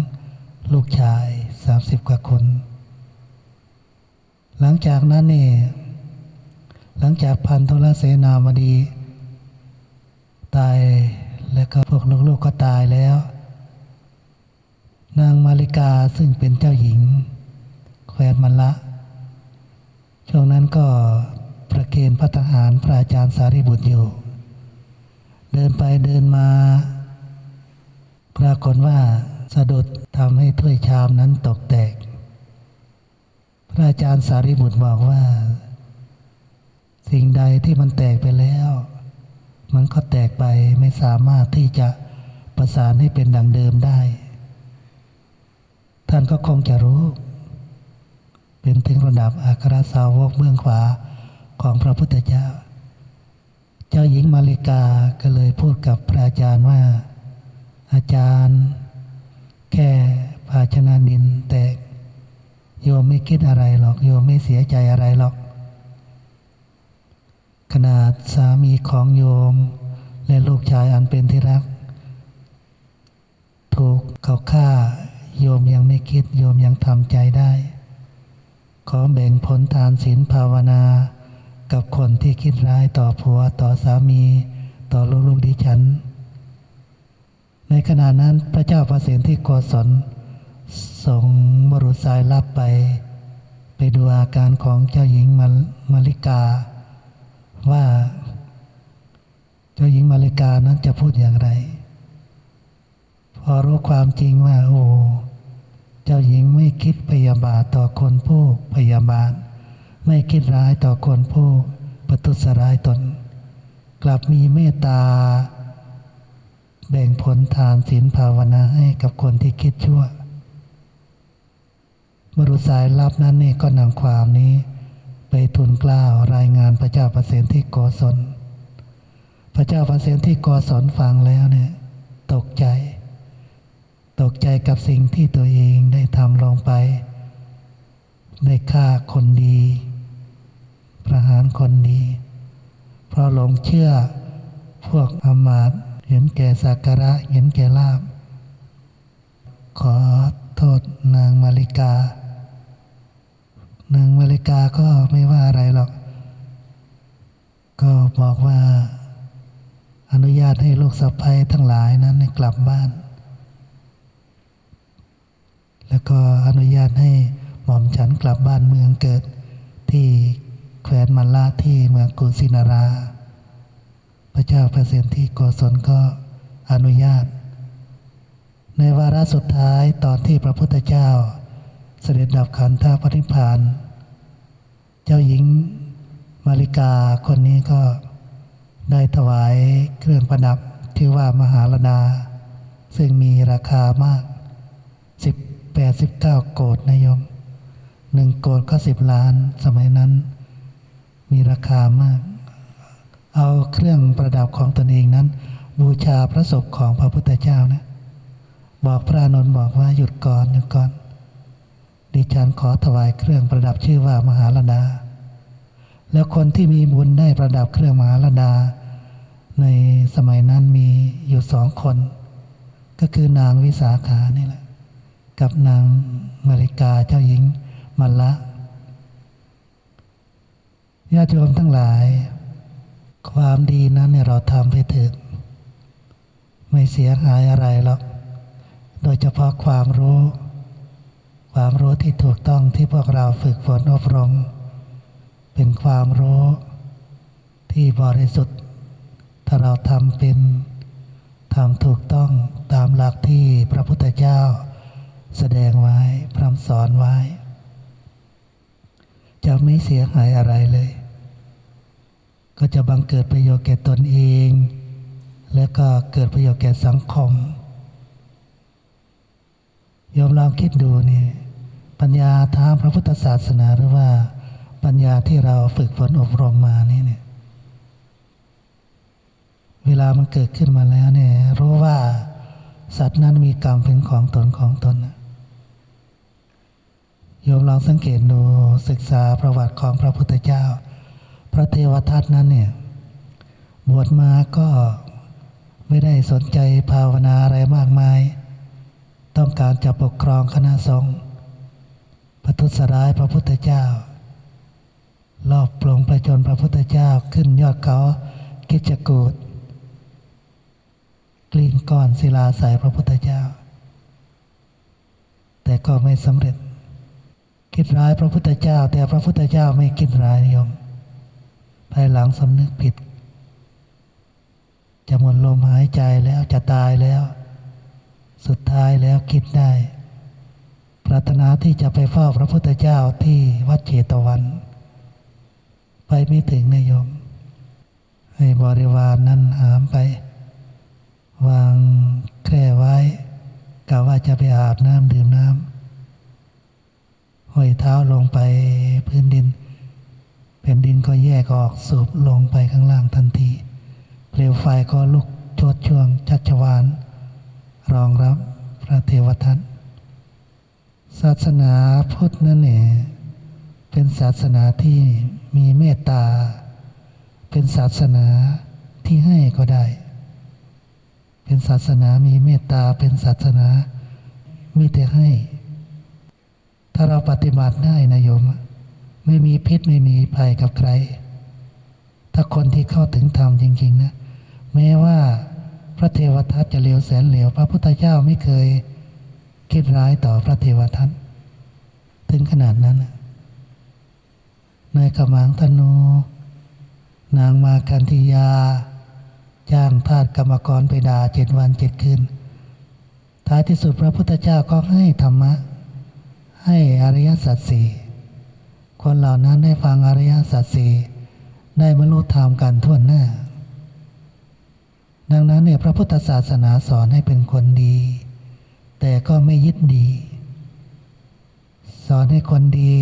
ລູກຊາຍສາມສິບກວ່າຄົນ. ຫຼັງຈາກນັ້ນນີ້ ຫຼັງຈາກພັນທຸລະເສນາວະດີຕາຍ ແລະກໍພວກລູກໆກໍຕາຍແລ້ວ ນາງມາລິກາ ຊຶ່ງເປັນເຈົ້າຍິງແຄວ້ນມະລະ ຊ່ວງນັ້ນກໍປະເຄນພັດທະຫານພະອາຈານສາລີບຸດຢູ່. ເດີນໄປເດີນມາ ປາກົດວ່າສະດຸດ ທຳໃຫ້ຖ້ວຍຊາມນັ້ນຕົກແຕກ. ພະອາຈານສາລີບຸດບອກວ່າ ສິ່ງໃດທີ່ມັນແຕກໄປແລ້ວ ມັນກໍແຕກໄປ ໄມ່ສາມາດທີ່ຈະປະສານໃຫ້ເປັນດັ່ງເດີມໄດ້. ທ່ານກໍຄົງຈະຮູ້ ເປັນເຖິງລະດັບອັກຄະສາວົກເບື້ອງຂວາຂອງພະພຸດທະເຈົ້າ. ເຈົ້າຍິງມາລິກາກໍເລີຍພູດກັບພະອາຈານວ່າ ອາຈານ, ແຄ່ພາຊະນະດິນແຕກ ໂຍມໄມ່ຄິດອະໄລຫຼອກ, ໂຍມໄມ່ເສຍໃຈອະໄລຫຼອກ. ຂະໜາດສາມີຂອງໂຍມ ແລະ ລູກຊາຍອັນເປັນທີ່ຮັກ ຖືກເຂົາຂ້າ ໂຍມຍັງໄມ່ຄິດ, ໂຍມຍັງທຳໃຈໄດ້. ຂໍແບ່ງຜົນທານ, ສິນ, ພາວະນາ ກັບຄົນທີ່ຄິດຮ້າຍຕໍ່ຜົວ, ຕໍ່ສາມີ, ຕໍ່ລູກໆດິສັນ. ໃນຂະນະນັ້ນ ພະເຈົ້າພະເສນທິໂກສົນ ສົ່ງບຸລຸດສາຍລັບໄປ, ໄປດູອາການຂອງເຈົ້າຍິງມາ, ມາລິກາ ວ່າ ເຈົ້າຍິງມາລິການັ້ນຈະພູດຢ່າງໃດ? ພໍຮູ້ຄວາມຈິງວ່າ ໂອ້ ເຈົ້າຍິງໄມ່ຄິດພະຍາບາດຕໍ່ຄົນຜູ້ພະຍາບາດ, ໄມ່ຄິດຮ້າຍຕໍ່ຄົນຜູ້ປະທຸດສະຮ້າຍຕົນ, ກັບມີເມດຕາ ແບ່ງຜົນທານ, ສິນ, ພາວະນາໃຫ້ກັບຄົນທີ່ຄິດຊົ່ວ. ບຸລຸດສາຍລັບນັ້ນນີ້ກໍນຳຄວາມນີ້ໄປທູນເກົ້າລາຍງານພະເຈົ້າພະເສນທິໂກສົນ. ພະເຈົ້າພະເສນທິໂກສົນຟັງແລ້ວນີ້ຕົກໃຈ, ຕົກໃຈກັບສິ່ງທີ່ຕົວເອງໄດ້ທຳລົງໄປ, ໄດ້ຂ້າຄົນດີ, ປະຫານຄົນດີ, ເພາະຫຼົງເຊື່ອພວກອຳມາດ, ເຫັນແກ່ສັກກາລະ, ເຫັນແກ່ລາບ. ຂໍໂທດນາງມາລິກາ. ນາງມາລິກາກໍໄມ່ວ່າອະໄລຫຼອກ, ກໍບອກວ່າອະນຸຍາດໃຫ້ລູກສະໃພ້ທັງຫຼາຍນັ້ນໃຫ້ກັບບ້ານ, ແລ້ວກໍອະນຸຍາດໃຫ້ໝ່ອມສັນກັບບ້ານເມືອງເກີດທີ່ແຄວ້ນມະລະ ທີ່ເມືອງກຸສິນາລາ. ພະເຈົ້າພະເສນທິໂກສົນກໍອະນຸຍາດ. ໃນວາລະສຸດທ້າຍ ຕອນທີ່ພະພຸດທະເຈົ້າສະເດັດດັບຂັນທະປະນິບພານ, ເຈົ້າຍິງມາລິກາຄົນນີ້ກໍໄດ້ຖວາຍເຄື່ອງປະດັບ ຊື່ວ່າມະຫາລະດາ, ເຊິ່ງມີລາຄາມາກ ສິບ ແປດສິບເກົ້າໂກດນະໂຍມ, ໜຶ່ງໂກດກໍສິບລ້ານ, ສະໄໝນັ້ນມີລາຄາມາກ. ເອົາເຄື່ອງປະດັບຂອງຕົນເອງນັ້ນບູຊາພະສົບຂອງພະພຸດທະເຈົ້ານະ, ບອກພະອານົນບອກວ່າ ຢຸດກ່ອນ, ຢຸດກ່ອນ, ດິສັນຂໍຖວາຍເຄື່ອງປະດັບຊື່ວ່າມະຫາລະດາ. ແລ້ວຄົນທີ່ມີບຸນໄດ້ປະດັບເຄື່ອງມະຫາລະດາໃນສະໄໝນັ້ນມີຢູ່ສອງຄົນ, ກໍຄືນາງວິສາຂານີ້ແຫຼະ ກັບນາງມາລິກາ ເຈົ້າຍິງມະລະ. ຍາດໂຍມທັງຫຼາຍ, ความดีนั้นเนี่ยเราทำไปเถอะ ไม่เสียหายอะไรหรอก โดยเฉพาะความรู้ ความรู้ที่ถูกต้องที่พวกเราฝึกฝนอบรม เป็นความรู้ที่บริสุทธิ์ ถ้าเราทำเป็น ทำถูกต้องตามหลักที่พระพุทธเจ้าแสดงไว้ พร่ำสอนไว้ จะไม่เสียหายอะไรเลย ก็จะบังเกิดประโยชน์แก่ตนเอง และก็เกิดประโยชน์แก่สังคม โยมลองคิดดูนี่ ปัญญาทางพระพุทธศาสนา หรือว่าปัญญาที่เราฝึกฝนอบรมมานี่เนี่ย เวลามันเกิดขึ้นมาแล้วเนี่ย รู้ว่าสัตว์นั้นมีกรรมเป็นของตนของตนนะ โยมลองสังเกตดู ศึกษาประวัติของพระพุทธเจ้า พระเทวทัตนั้นเนี่ย บวชมาก็ไม่ได้สนใจภาวนาอะไรมากมาย ต้องการจะปกครองคณะสงฆ์ ประทุษร้ายพระพุทธเจ้า ลอบปลงพระชนม์พระพุทธเจ้า ขึ้นยอดเขาคิชกูฏ กลิ้งก้อนศิลาใส่พระพุทธเจ้า แต่ก็ไม่สำเร็จ คิดร้ายพระพุทธเจ้า แต่พระพุทธเจ้าไม่คิดร้ายโยม ภายหลังสำนึกผิด จะหมดลมหายใจแล้ว จะตายแล้ว สุดท้ายแล้วคิดได้ ปรารถนาที่จะไปเฝ้าพระพุทธเจ้าที่วัดเชตวัน ไปไม่ถึงนะโยม ให้บริวารนั้นหามไป วางแคร่ไว้ กะว่าจะไปอาบน้ำดื่มน้ำ ห้อยเท้าลงไปพื้นดิน แผ่นดินก็แยกออก สูบลงไปข้างล่างทันที เปลวไฟก็ลุกโชติช่วงชัชวาล รองรับพระเทวทัต ศาสนาพุทธนั่นเองเป็นศาสนาที่มีเมตตา เป็นศาสนาที่ให้ก็ได้ เป็นศาสนามีเมตตา เป็นศาสนามีแต่ให้ ถ้าเราปฏิบัติได้นะโยม ไม่มีพิษไม่มีภัยกับใคร ถ้าคนที่เข้าถึงธรรมจริงๆนะ แม้ว่าพระเทวทัตจะเลวแสนเลว พระพุทธเจ้าไม่เคยคิดร้ายต่อพระเทวทัตถึงขนาดนั้นนะ นายขมังธนู นางมาคันธยา จ้างทาสกรรมกรไปด่าเจ็ดวันเจ็ดคืน ท้ายที่สุดพระพุทธเจ้าก็ให้ธรรมะ ให้อริยสัจสี่ คนเหล่านั้นได้ฟังอริยสัจสี่ ได้บรรลุธรรมกันทั่วหน้า ดังนั้นเนี่ย พระพุทธศาสนาสอนให้เป็นคนดี แต่ก็ไม่ยึดดี สอนให้คนดี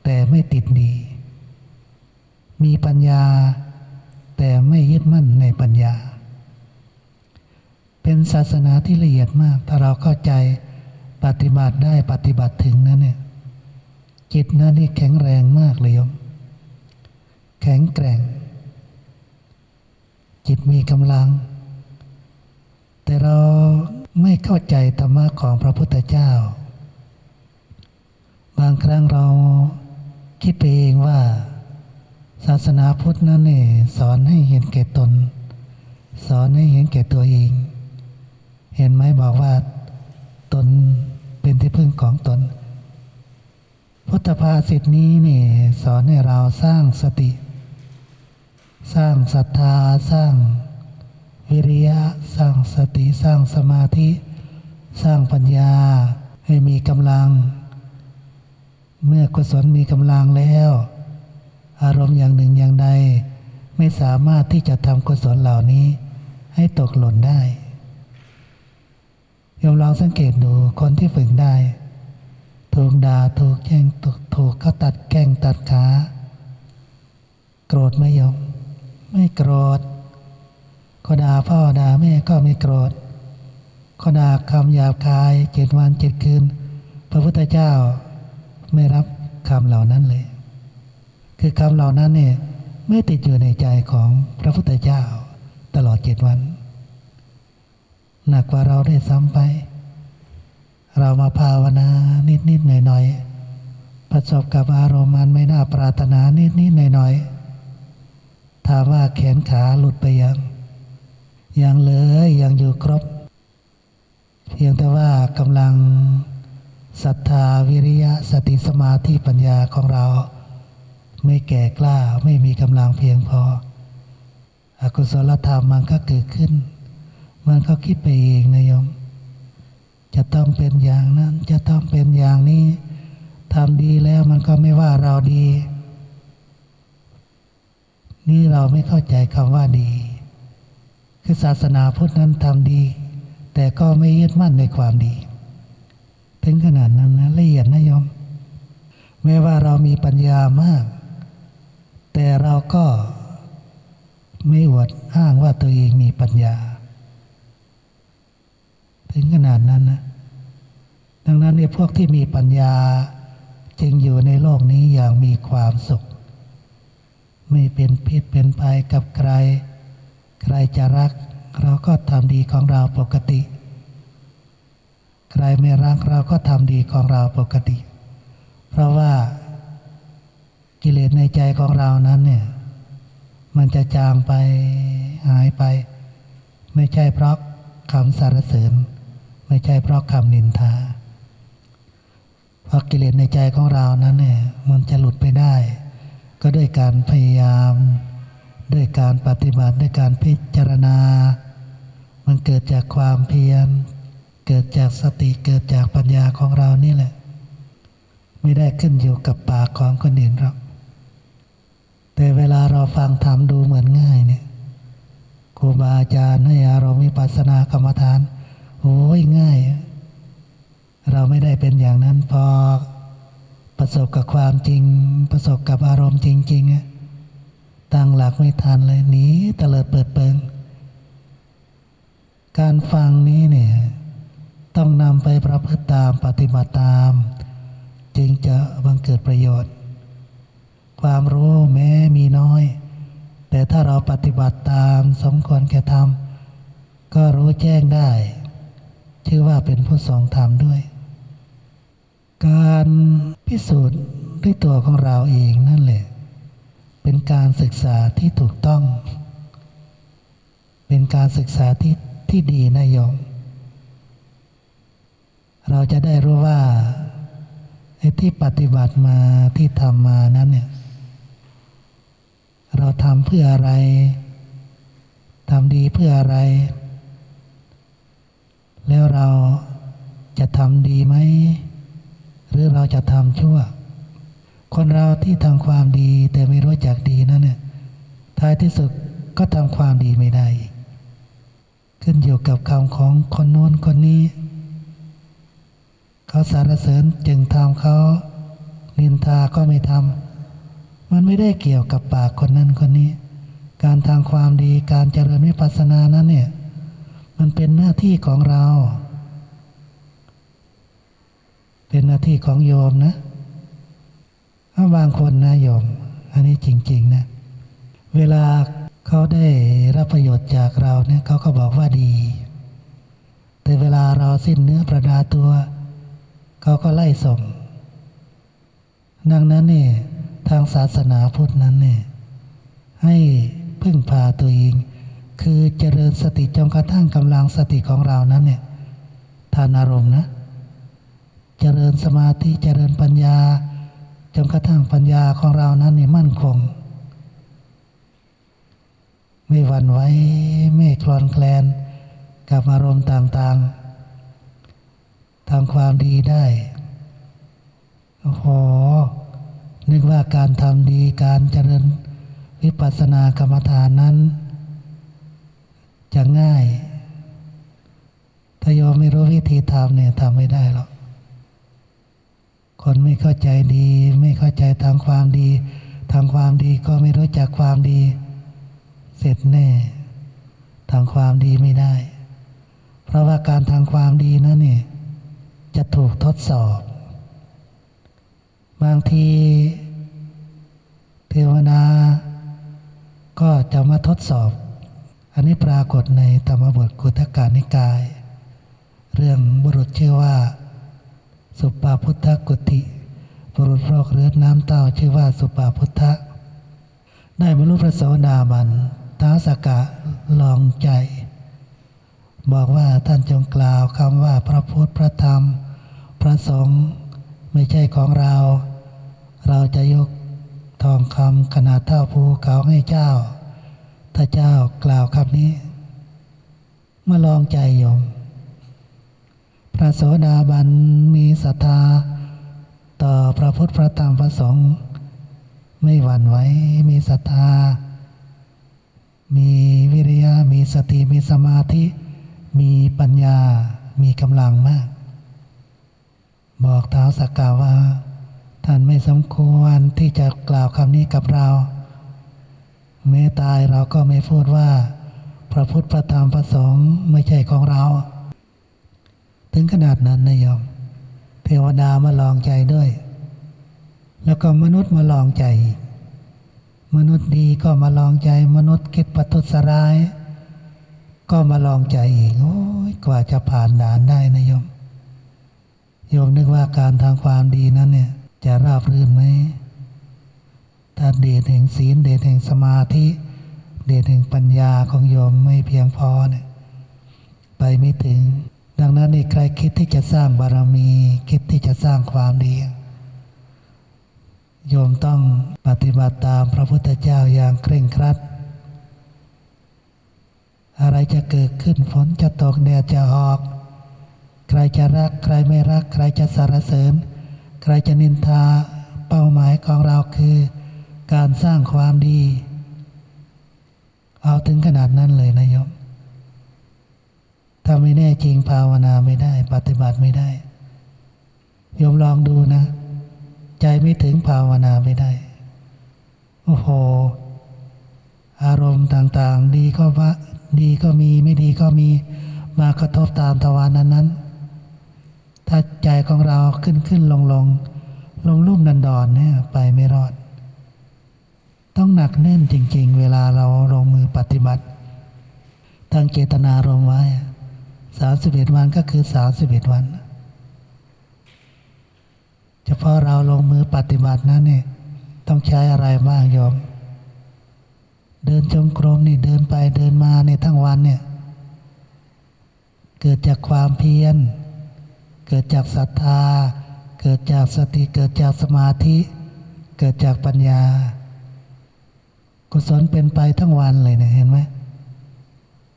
แต่ไม่ติดดี มีปัญญา แต่ไม่ยึดมั่นในปัญญา เป็นศาสนาที่ละเอียดมาก ถ้าเราเข้าใจ ปฏิบัติได้ ปฏิบัติถึงนั้นเนี่ย จิตนั้นนี่แข็งแรงมากเลยโยม แข็งแกร่ง จิตมีกำลัง แต่เราไม่เข้าใจธรรมะของพระพุทธเจ้า บางครั้งเราคิดไปเองว่าศาสนาพุทธนั้นนี่สอนให้เห็นแก่ตน สอนให้เห็นแก่ตัวเอง เห็นไหม บอกว่าตนเป็นที่พึ่งของตน พุทธภาษิตนี้นี่สอนให้เราสร้างสติ สร้างศรัทธา สร้างวิริยะ สร้างสติ สร้างสมาธิ สร้างปัญญาให้มีกำลัง เมื่อกุศลมีกำลังแล้ว อารมณ์อย่างหนึ่งอย่างใดไม่สามารถที่จะทำกุศลเหล่านี้ให้ตกหล่นได้ โยมลองสังเกตดู คนที่ฝึกได้ ถูกด่า ถูกแช่ง ถูก ถูกเขาตัดแข้งตัดขา โกรธไหมโยม? ไม่โกรธ เขาด่าพ่อด่าแม่ก็ไม่โกรธ เขาด่าคำหยาบคายเจ็ดวันเจ็ดคืน พระพุทธเจ้าไม่รับคำเหล่านั้นเลย คือคำเหล่านั้นเนี่ยไม่ติดอยู่ในใจของพระพุทธเจ้าตลอดเจ็ดวัน หนักกว่าเราด้วยซ้ำไป เรามาภาวนานิดๆหน่อยๆ ประสบกับอารมณ์อันไม่น่าปรารถนานิดๆหน่อยๆ າມວ່າແຂນຂາຫຼຸດໄປຍັງ? ຍັງເລີຍ, ຍັງຢູ່ຄົບ. ພຽງແຕ່ວ່າກຳລັງສັດທາ, ວິລິຍະ, ສະຕິ, ສະມາທິ, ປັນຍາຂອງເຮົາໄມ່ແກ່ກ້າ, ໄມ່ມີກຳລັງພຽງພໍ. ອະກຸສົລະທຳມັນກໍເກີດຂຶ້ນ, ມັນກໍຄິດໄປເອງນະໂຍມ. ຈະຕ້ອງເປັນຢ່າງນັ້ນ, ຈະຕ້ອງເປັນຢ່າງນີ້, ທຳດີແລ້ວມັນກໍໄມ່ວ່າເຮົາດີ. ນີ້ເຮົາໄມ່ເຂົ້າໃຈຄຳວ່າດີ. ຄືສາສະໜາພຸດນັ້ນທຳດີ, ແຕ່ກໍໄມ່ຍຶດໝັ້ນໃນຄວາມດີ. ເຖິງຂະໜາດນັ້ນນະ, ລະອຽດນະໂຍມ. ແມ້ວ່າເຮົາມີປັນຍາມາກ, ແຕ່ເຮົາກໍໄມ່ອວດອ້າງວ່າຕົວເອງມີປັນຍາ. ເຖິງຂະໜາດນັ້ນນະ. ດັ່ງນັ້ນເອ ພວກທີ່ມີປັນຍາຈຶ່ງຢູ່ໃນໂລກນີ້ຢ່າງມີຄວາມສຸກ, ໄມ່ເປັນພິດເປັນໄພກັບໃຄ. ໃຄຈະລັກ, ເຮົາກໍທຳດີຂອງເຮົາປົກກະຕິ. ໃຄໄມ່ລັກ, ເຮົາກໍທຳດີຂອງເຮົາປົກກະຕິ. ເພາະວ່າ ກິເລດໃນໃຈຂອງເຮົານັ້ນເນຍ ມັນຈະຈາງໄປ, ຫາຍໄປ, ໄມ່ໃຊ່ເພາະຄຳສັນລະເສີນ, ໄມ່ໃຊ່ເພາະຄຳນິນທາ. ເພາະກິເລດໃນໃຈຂອງເຮົານັ້ນເນຍ ມັນຈະຫຼຸດໄປໄດ້ ກໍດ້ວຍການພະຍາຍາມ, ດ້ວຍການປະຕິບັດ, ດ້ວຍການພິຈາລະນາ. ມັນເກີດຈາກຄວາມພຽນ, ເກີດຈາກສະຕິ, ເກີດຈາກປັນຍາຂອງເຮົານີ້ແຫຼະ. ໄມ່ໄດ້ຂຶ້ນຢູ່ກັບປາກຂອງຄົນອື່ນດອກ. ແຕ່ເວລາເຮົາຟັງທຳດູເໝືອນງ່າຍນີ້, ຄູບາອາຈານໃຫ້ອາລົມວິປັດສະນາກຳມະຖານ, ໂອ້ຍ ງ່າຍ. ເຮົາໄມ່ໄດ້ເປັນຢ່າງນັ້ນ, ພໍປະສົບກັບຄວາມຈິງ, ປະສົບກັບອາລົມຈິງໆ ຕັ້ງຫຼັກໄມ່ທັນເລີຍ, ໜີຕະເລີດເປີດເປິງ. ການຟັງນີ້ເນຍ ຕ້ອງນຳໄປປະພຶດຕາມ, ປະຕິບັດຕາມ, ຈຶ່ງຈະບັງເກີດປະໂຫຍດ. ຄວາມຮູ້ແມ້ມີນ້ອຍ, ແຕ່ຖ້າເຮົາປະຕິບັດຕາມສົມຄວນແກ່ທຳ, ກໍຮູ້ແຈ້ງໄດ້, ຊື່ວ່າເປັນຜູ້ຊົງທຳດ້ວຍ. ການພິສູດດ້ວຍຕົວຂອງເຮົາເອງນັ້ນແຫຼະ ເປັນການສຶກສາທີ່ຖືກຕ້ອງ, ເປັນການສຶກສາທີ່, ທີ່ດີນະໂຍມ. ເຮົາຈະໄດ້ຮູ້ວ່າ ໄອ້ທີ່ປະຕິບັດມາ, ທີ່ທຳມານັ້ນເນຍ, ເຮົາທຳເພື່ອອະໄລ? ທຳດີເພື່ອອະໄລ? ແລ້ວເຮົາຈະທຳດີໄໝ ຫຼື ເຮົາຈະທຳຊົ່ວ? ຄົນເຮົາທີ່ທຳຄວາມດີແຕ່ໄມ່ຮູ້ຈັກດີນັ້ນເນຍ ທ້າຍທີ່ສຸດກໍທຳຄວາມດີໄມ່ໄດ້ອີກ. ຂຶ້ນຢູ່ກັບຄຳຂອງຄົນໂນ້ນຄົນນີ້. ເຂົາສັນລະເສີນຈຶ່ງທຳ, ເຂົານິນທາກໍໄມ່ທຳ. ມັນໄມ່ໄດ້ກ່ຽວກັບປາກຄົນນັ້ນຄົນນີ້. ການທຳຄວາມດີ, ການຈະເລີນວິປັດສະນານັ້ນເນຍ ມັນເປັນໜ້າທີ່ຂອງເຮົາ, ເປັນໜ້າທີ່ຂອງໂຍມນະ. ເຮົາບາງຄົນນະໂຍມ, ອັນນີ້ຈິງໆ ນະ, ເວລາເຂົາໄດ້ຮັບປະໂຫຍດຈາກເຮົາເນຍ ເຂົາກໍບອກວ່າດີ, ແຕ່ເວລາເຮົາສິ້ນເນື້ອປະດາຕົວ ເຂົາກໍໄລ່ສົ່ງ. ດັ່ງນັ້ນເນຍ ທາງສາສະໜາພຸດນັ້ນເນຍ ໃຫ້ເພິ່ງພາຕົວເອງ, ຄືຈະເລີນສະຕິ ຈົນກະທັ້ງກຳລັງສະຕິຂອງເຮົານັ້ນເນຍ ທານອາລົມນະ, ຈະເລີນສະມາທິ, ຈະເລີນປັນຍາ ຈົນກະທັ້ງປັນຍາຂອງເຮົານັ້ນນີ້ໝັ້ນຄົງ, ໄມ່ຫວັ່ນໄຫວ, ໄມ່ຄລອນແຄລນກັບອາລົມຕ່າງໆ, ທຳຄວາມດີໄດ້. ໂອ້ໂຫ, ນຶກວ່າການທຳດີ, ການຈະເລີນວິປັດສະນາກຳມະຖານນັ້ນຈະງ່າຍ. ຖ້າໂຍມໄມ່ຮູ້ວິທີທຳເນຍ ທຳໄມ່ໄດ້ຫຼອກ. ຄົນໄມ່ເຂົ້າໃຈດີ, ໄມ່ເຂົ້າໃຈທາງຄວາມດີ, ທາງຄວາມດີກໍໄມ່ຮູ້ຈັກຄວາມດີ, ເສັດແນ່, ທາງຄວາມດີໄມ່ໄດ້. ເພາະວ່າການທຳຄວາມດີນັ້ນນີ້ ຈະຖືກທົດສອບ. ບາງທີເທວະດາກໍຈະມາທົດສອບ. ອັນນີ້ປາກົດໃນທຳມະບົດກຸດທະການິກາຍ, ເລື່ອງບຸລຸດຊື່ວ່າ ສຸປາພຸດທະກຸດທິ, ບຸລຸດພວກເລືອດນ້ຳເຕົ້າຊື່ວ່າສຸປາພຸດທະ. ໄດ້ບັນລຸພະໂສດາບັນ ທ້າວສັກກະລອງໃຈ ບອກວ່າ ທ່ານຈົ່ງກ່າວຄຳວ່າ ພະພຸດ ພະທຳ ພະສົງ ໄມ່ໃຊ່ຂອງເຮົາ, ເຮົາຈະຍົກທອງຄຳຂະໜາດເທົ່າພູເຂົາໃຫ້ເຈົ້າ ຖ້າເຈົ້າກ່າວຄຳນີ້. ມາລອງໃຈໂຍມ. ພະໂສດາບັນມີສັດທາຕໍ່ພະພຸດ ພະທຳ ພະສົງ ໄມ່ຫວັ່ນໄຫວ, ມີສັດທາ, ມີວິລິຍະ, ມີສະຕິ, ມີສະມາທິ, ມີປັນຍາ, ມີກຳລັງມາກ. ບອກທ້າວສັກກະວ່າ ທ່ານໄມ່ສົມຄວນທີ່ຈະກ່າວຄຳນີ້ກັບເຮົາ. ແມ້ຕາຍເຮົາກໍໄມ່ພູດວ່າ ພະພຸດ ພະທຳ ພະສົງ ໄມ່ໃຊ່ຂອງເຮົາ. ເຖິງຂະໜາດນັ້ນນະໂຍມ, ເທວະດາມາລອງໃຈດ້ວຍ, ແລ້ວກໍມະນຸດມາລອງໃຈອີກ. ມະນຸດດີກໍມາລອງໃຈ, ມະນຸດຄິດປະທຸດສະຮ້າຍກໍມາລອງໃຈອີກ. ໂອ້ຍ, ກວ່າຈະຜ່ານດ່ານໄດ້ນະໂຍມ. ໂຍມນຶກວ່າການທຳຄວາມດີນັ້ນເນ່ຍ ຈະລາບລື່ນໄໝ? ຖ້າເດດແຫ່ງສີນ, ເດດແຫ່ງສະມາທິ, ເດດແຫ່ງປັນຍາຂອງໂຍມໄມ່ພຽງພໍເນ່ຍ, ໄປໄມ່ເຖິງ. ດັ່ງນັ້ນນີ້, ໃຄຄິດທີ່ຈະສ້າງບາລະມີ, ຄິດທີ່ຈະສ້າງຄວາມດີ, ໂຍມຕ້ອງປະຕິບັດຕາມພະພຸດທະເຈົ້າຢ່າງເຄັ່ງຄັດ. ອະໄລຈະເກີດຂຶ້ນ, ຝົນຈະຕົກ, ແດດຈະອອກ, ໃຄຈະຮັກ, ໃຄໄມ່ຮັກ, ໃຄຈະສັນລະເສີນ, ໃຄຈະນິນທາ, ເປົ້າໝາຍຂອງເຮົາຄືການສ້າງຄວາມດີ. ເອົາເຖິງຂະໜາດນັ້ນເລີຍນະໂຍມ. ຖ້າໄມ່ແນ່ຈິງ, ພາວະນາໄມ່ໄດ້, ປະຕິບັດໄມ່ໄດ້. ໂຍມລອງດູນະ, ໃຈໄມ່ເຖິງ, ພາວະນາໄມ່ໄດ້. ໂອ້ໂຫ, ອາລົມຕ່າງໆ ດີກໍວ່າ, ດີກໍມີ, ໄມ່ດີກໍມີ, ມາກະທົບຕາມທະວານນັ້ນໆ. ຖ້າໃຈຂອງເຮົາຂຶ້ນໆລົງໆ, ລຸ່ມໆດອນໆເນ່ຍ, ໄປໄມ່ລອດ. ຕ້ອງໜັກແໜ້ນຈິງໆ ເວລາເຮົາລົງມືປະຕິບັດ, ຕັ້ງເຈດຕະນາລົງໄວ້ ສາມສິບເອັດວັນກໍຄືສາມສິບເອັດວັນ. ສະເພາະເຮົາລົງມືປະຕິບັດນັ້ນນີ້ ຕ້ອງໃຊ້ອະໄລບ້າງໂຍມ? ເດີນຈົງກົມນີ້, ເດີນໄປເດີນມານີ້ທັງວັນນີ້ ເກີດຈາກຄວາມພຽນ, ເກີດຈາກສັດທາ, ເກີດຈາກສະຕິ, ເກີດຈາກສະມາທິ, ເກີດຈາກປັນຍາ. ກຸສົນເປັນໄປທັງວັນເລີຍນະ, ເຫັນໄໝ?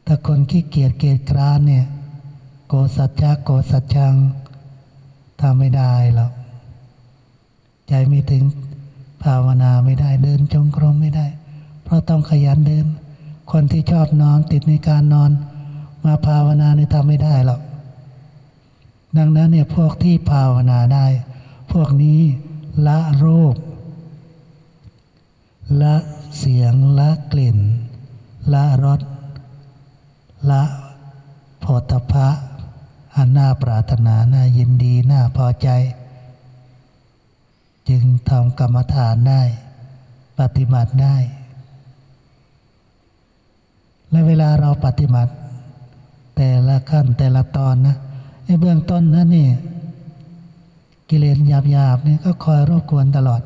ຖ້າຄົນຂີ້ກຽດເກຍດຄຮ້ານນີ້, ໂກສັດຈະ, ໂກສັດຈັງ, ທຳໄມ່ໄດ້ຫຼອກ. ໃຈໄມ່ເຖິງ, ພາວະນາໄມ່ໄດ້, ເດີນຈົງກົມໄມ່ໄດ້, ເພາະຕ້ອງຂະຫຍັນເດີນ. ຄົນທີ່ຊອບນອນ, ຕິດໃນການນອນ, ມາພາວະນານີ້ທຳໄມ່ໄດ້ຫຼອກ. ດັ່ງນັ້ນເນຍ, ພວກທີ່ພາວະນາໄດ້, ພວກນີ້ລະຮູບ, ລະສຽງ, ລະກິ່ນ, ລະລົດ, ລະໂຜດຖະພະ ອັນໜ້າປາດຖະໜາ, ໜ້າຍິນດີ, ໜ້າພໍໃຈ. ຈຶ່ງທຳກຳມະຖານໄດ້, ປະຕິບັດໄດ້. ແລະ ເວລາເຮົາປະຕິບັດແຕ່ລະຂັ້ນແຕ່ລະຕອນນະ, ໃນເບື້ອງຕົ້ນນັ້ນນີ້, ກິເລດຫຍາບໆນີ້ກໍຄອຍລົບກວນຕະຫຼອດ.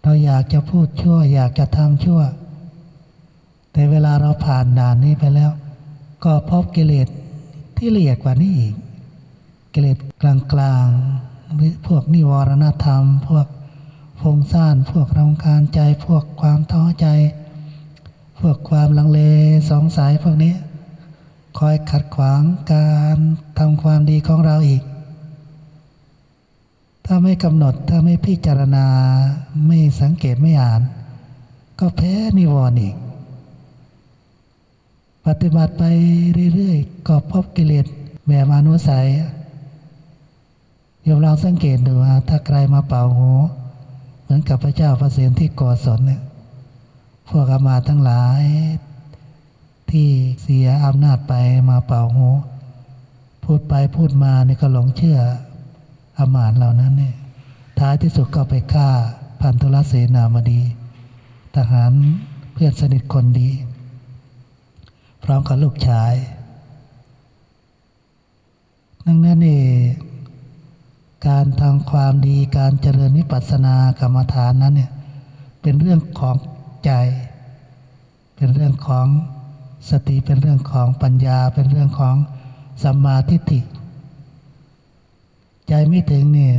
ເຮົາຢາກຈະພູດຊົ່ວ, ຢາກຈະທຳຊົ່ວ, ແຕ່ເວລາເຮົາຜ່ານດ່ານນີ້ໄປແລ້ວ, ກໍພົບກິເລດທີ່ລະອຽດກວ່ານີ້ອີກ, ກິເລດກລາງໆ ຫຼື ພວກນິວອນລະນະທຳ, ພວກຟຸ້ງສ້ານ, ພວກຣຳຄານໃຈ, ພວກຄວາມທໍ້ໃຈ, ພວກຄວາມລັງເລສົງໄສ, ພວກນີ້ຄອຍຂັດຂວາງການທຳຄວາມດີຂອງເຮົາອີກ. ຖ້າໄມ່ກຳນົດ, ຖ້າໄມ່ພິຈາລະນາ, ໄມ່ສັງເກດ, ໄມ່ອ່ານ, ກໍແພ້ນິວອນອີກ. ປະຕິບັດໄປເລື້ອຍໆ, ກໍພົບກິເລດແບບອະນຸໄສ. ໂຍມລອງສັງເກດດູວ່າ, ຖ້າໃຄມາເປົ່າຫູ, ເໝືອນກັບພະເຈົ້າພະເສນທິໂກສົນເນຍ, ພວກອາມາດທັງຫຼາຍທີ່ເສຍອຳນາດໄປມາເປົ່າຫູ, ພູດໄປພູດມານີ້ກໍຫຼົງເຊື່ອອາມາດເຫຼົ່ານັ້ນນີ້, ທ້າຍທີ່ສຸດກໍໄປຂ້າພັນທຸລະເສນາມະດີ, ທະຫານເພື່ອນສະໜິດຄົນດີ, ພ້ອມກັບລູກຊາຍ. ດັ່ງນັ້ນເອງ, ການທຳຄວາມດີ, ການຈະເລີນວິປັດສະນາກຳມະຖານນັ້ນເນຍ, เป็นเรื่องของใจ เป็นเรื่องของสติ เป็นเรื่องของปัญญา เป็นเรื่องของสัมมาทิฏฐิ ใจไม่ถึงนี่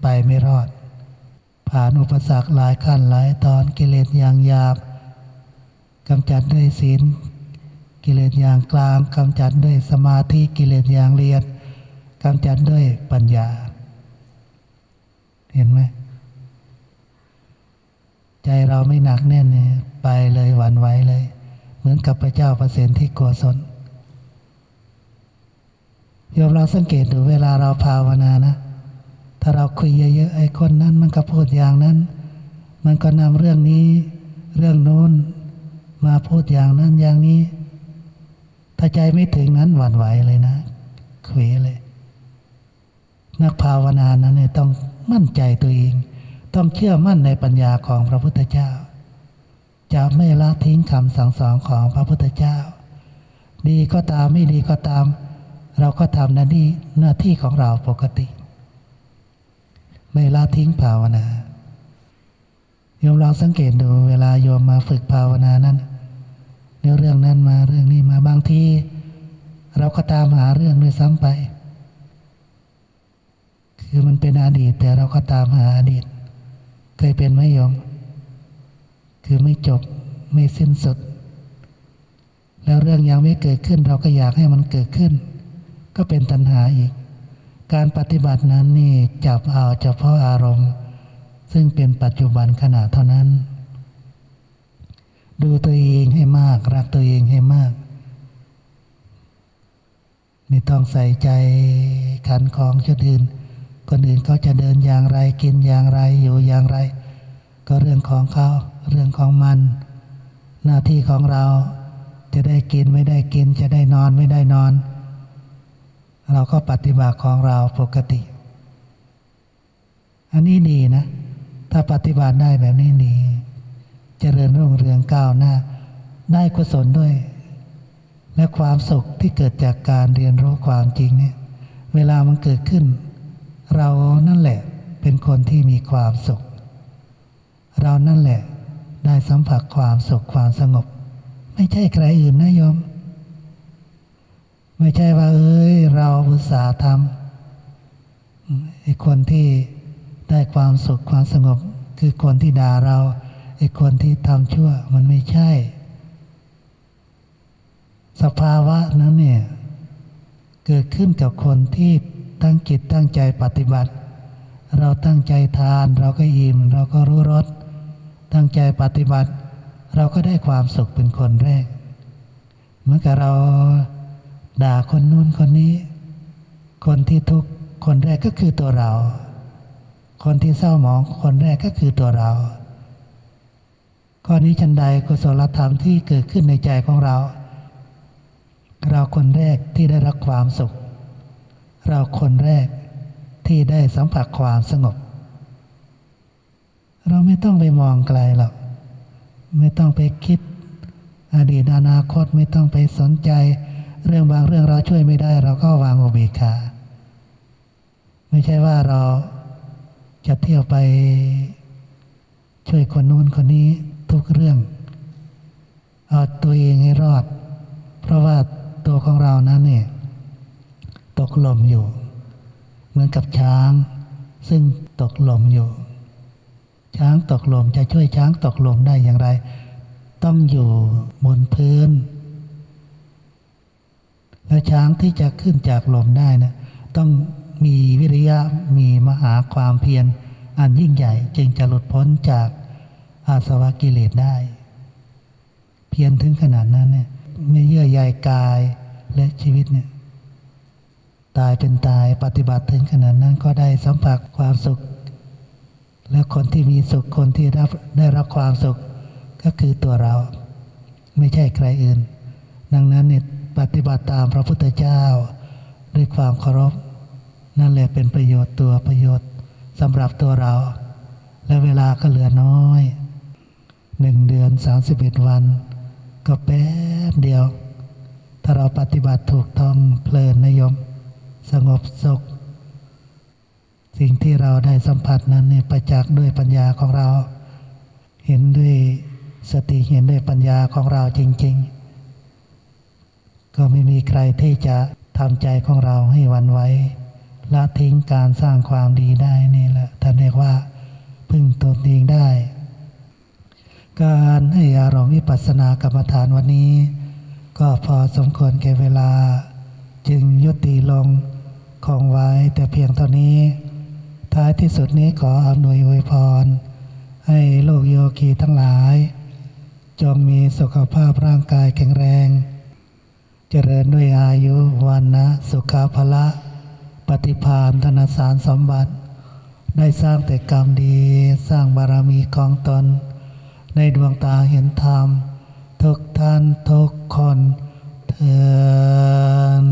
ไปไม่รอด ผ่านอุปสรรคหลายขั้นหลายตอน กิเลสอย่างหยาบ กำจัดด้วยศีล กิเลสอย่างกลาง กำจัดด้วยสมาธิ กิเลสอย่างละเอียด กำจัดด้วยปัญญา เห็นไหม? ใจเราไม่หนักแน่นเนี่ย ไปเลย หวั่นไหวเลย เหมือนกับพระเจ้าประสิทธิโกศล โยมลองสังเกตดู เวลาเราภาวนานะ ถ้าเราคุยเยอะๆ ไอ้คนนั้นมันก็พูดอย่างนั้น มันก็นำเรื่องนี้ เรื่องโน้น มาพูดอย่างนั้นอย่างนี้ ถ้าใจไม่ถึงนั้นหวั่นไหวเลยนะ เขวเลย นักภาวนานั้นเนี่ยต้องมั่นใจตัวเอง ต้องเชื่อมั่นในปัญญาของพระพุทธเจ้า จะไม่ละทิ้งคำสั่งสอนของพระพุทธเจ้า ดีก็ตาม ไม่ดีก็ตาม เราก็ทำหน้าที่ หน้าที่ของเราปกติ ไม่ละทิ้งภาวนา โยมลองสังเกตดู เวลาโยมมาฝึกภาวนานั้น เดี๋ยวเรื่องนั้นมา เรื่องนี้มา บางทีเราก็ตามหาเรื่องด้วยซ้ำไป คือมันเป็นอดีต แต่เราก็ตามหาอดีต เคยเป็นไหมโยม? คือไม่จบ ไม่สิ้นสุด แล้วเรื่องยังไม่เกิดขึ้น เราก็อยากให้มันเกิดขึ้น ก็เป็นตัณหาอีก การปฏิบัตินั้นนี่จับเอาเฉพาะอารมณ์ ซึ่งเป็นปัจจุบันขณะเท่านั้น ดูตัวเองให้มาก รักตัวเองให้มาก ไม่ต้องใส่ใจขันของคนอื่น คนอื่นเขาจะเดินอย่างไร กินอย่างไร อยู่อย่างไร ก็เรื่องของเขา เรื่องของมัน หน้าที่ของเรา จะได้กินไม่ได้กิน จะได้นอนไม่ได้นอน เราก็ปฏิบัติของเราปกติ อันนี้ดีนะ ถ้าปฏิบัติได้แบบนี้ดี เจริญรุ่งเรืองก้าวหน้า ได้กุศลด้วย และความสุขที่เกิดจากการเรียนรู้ความจริงเนี่ย เวลามันเกิดขึ้น เรานั่นแหละเป็นคนที่มีความสุข เรานั่นแหละได้สัมผัสความสุขความสงบ ไม่ใช่ใครอื่นนะโยม ไม่ใช่ว่า เอ้ย เราอุตส่าห์ทำ ไอ้คนที่ได้ความสุขความสงบ คือคนที่ด่าเรา ไอ้คนที่ทำชั่ว มันไม่ใช่ สภาวะนั้นเนี่ย เกิดขึ้นกับคนที่ตั้งจิตตั้งใจปฏิบัติ เราตั้งใจทาน เราก็อิ่ม เราก็รู้รส ตั้งใจปฏิบัติ เราก็ได้ความสุขเป็นคนแรก เหมือนกับเราด่าคนนู้นคนนี้ คนที่ทุกข์คนแรกก็คือตัวเรา คนที่เศร้าหมองคนแรกก็คือตัวเรา ข้อนี้ฉันใด กุศลธรรมที่เกิดขึ้นในใจของเรา เราคนแรกที่ได้รับความสุข เราคนแรกที่ได้สัมผัสความสงบ เราไม่ต้องไปมองไกลหรอก ไม่ต้องไปคิดอดีตอนาคต ไม่ต้องไปสนใจเรื่อง บางเรื่องเราช่วยไม่ได้ เราก็วางอุเบกขา ไม่ใช่ว่าเราจะเที่ยวไปช่วยคนนู้นคนนี้ทุกเรื่อง เอาตัวเองให้รอด เพราะว่าตัวของเรานั้นเนี่ยตกหล่มอยู่ เหมือนกับช้างซึ่งตกหล่มอยู่ ช้างตกหล่ม จะช่วยช้างตกหล่มได้อย่างไร? ต้องอยู่บนพื้น แล้วช้างที่จะขึ้นจากหล่มได้นะ ต้องมีวิริยะ มีมหาความเพียรอันยิ่งใหญ่ จึงจะหลุดพ้นจากอาสวะกิเลสได้ เพียรถึงขนาดนั้นเนี่ย มีเยื่อใยกายและชีวิตเนี่ย ตายเป็นตาย ปฏิบัติถึงขนาดนั้นก็ได้สัมผัสความสุข แล้วคนที่มีสุข คนที่รับ ได้รับความสุขก็คือตัวเรา ไม่ใช่ใครอื่น ดังนั้นเนี่ย ปฏิบัติตามพระพุทธเจ้าด้วยความเคารพ นั่นแหละเป็นประโยชน์ตัว ประโยชน์สำหรับตัวเรา และเวลาก็เหลือน้อย หนึ่งเดือนสามสิบเอ็ดวัน ก็แป๊บเดียว ถ้าเราปฏิบัติถูกต้อง เพลินนะโยม สงบสุข สิ่งที่เราได้สัมผัสนั้นเนี่ย ประจักษ์ด้วยปัญญาของเรา เห็นด้วยสติ เห็นด้วยปัญญาของเราจริงๆ ก็ไม่มีใครที่จะทำใจของเราให้หวั่นไหว ละทิ้งการสร้างความดีได้ นี่แหละท่านเรียกว่าพึ่งตนเองได้ การให้อารมณ์วิปัสสนากรรมฐานวันนี้ ก็พอสมควรแก่เวลา จึงยุติลงคงไว้แต่เพียงเท่านี้ ท้ายที่สุดนี้ขออำนวยอวยพร ให้ลูกโยคีทั้งหลาย จงมีสุขภาพร่างกายแข็งแรง เจริญด้วยอายุ วรรณะ สุขะ พละ ปฏิภาณ ธนสารสมบัติ ได้สร้างแต่กรรมดี สร้างบารมีของตน ในดวงตาเห็นธรรม ทุกท่านทุกคนเทอญ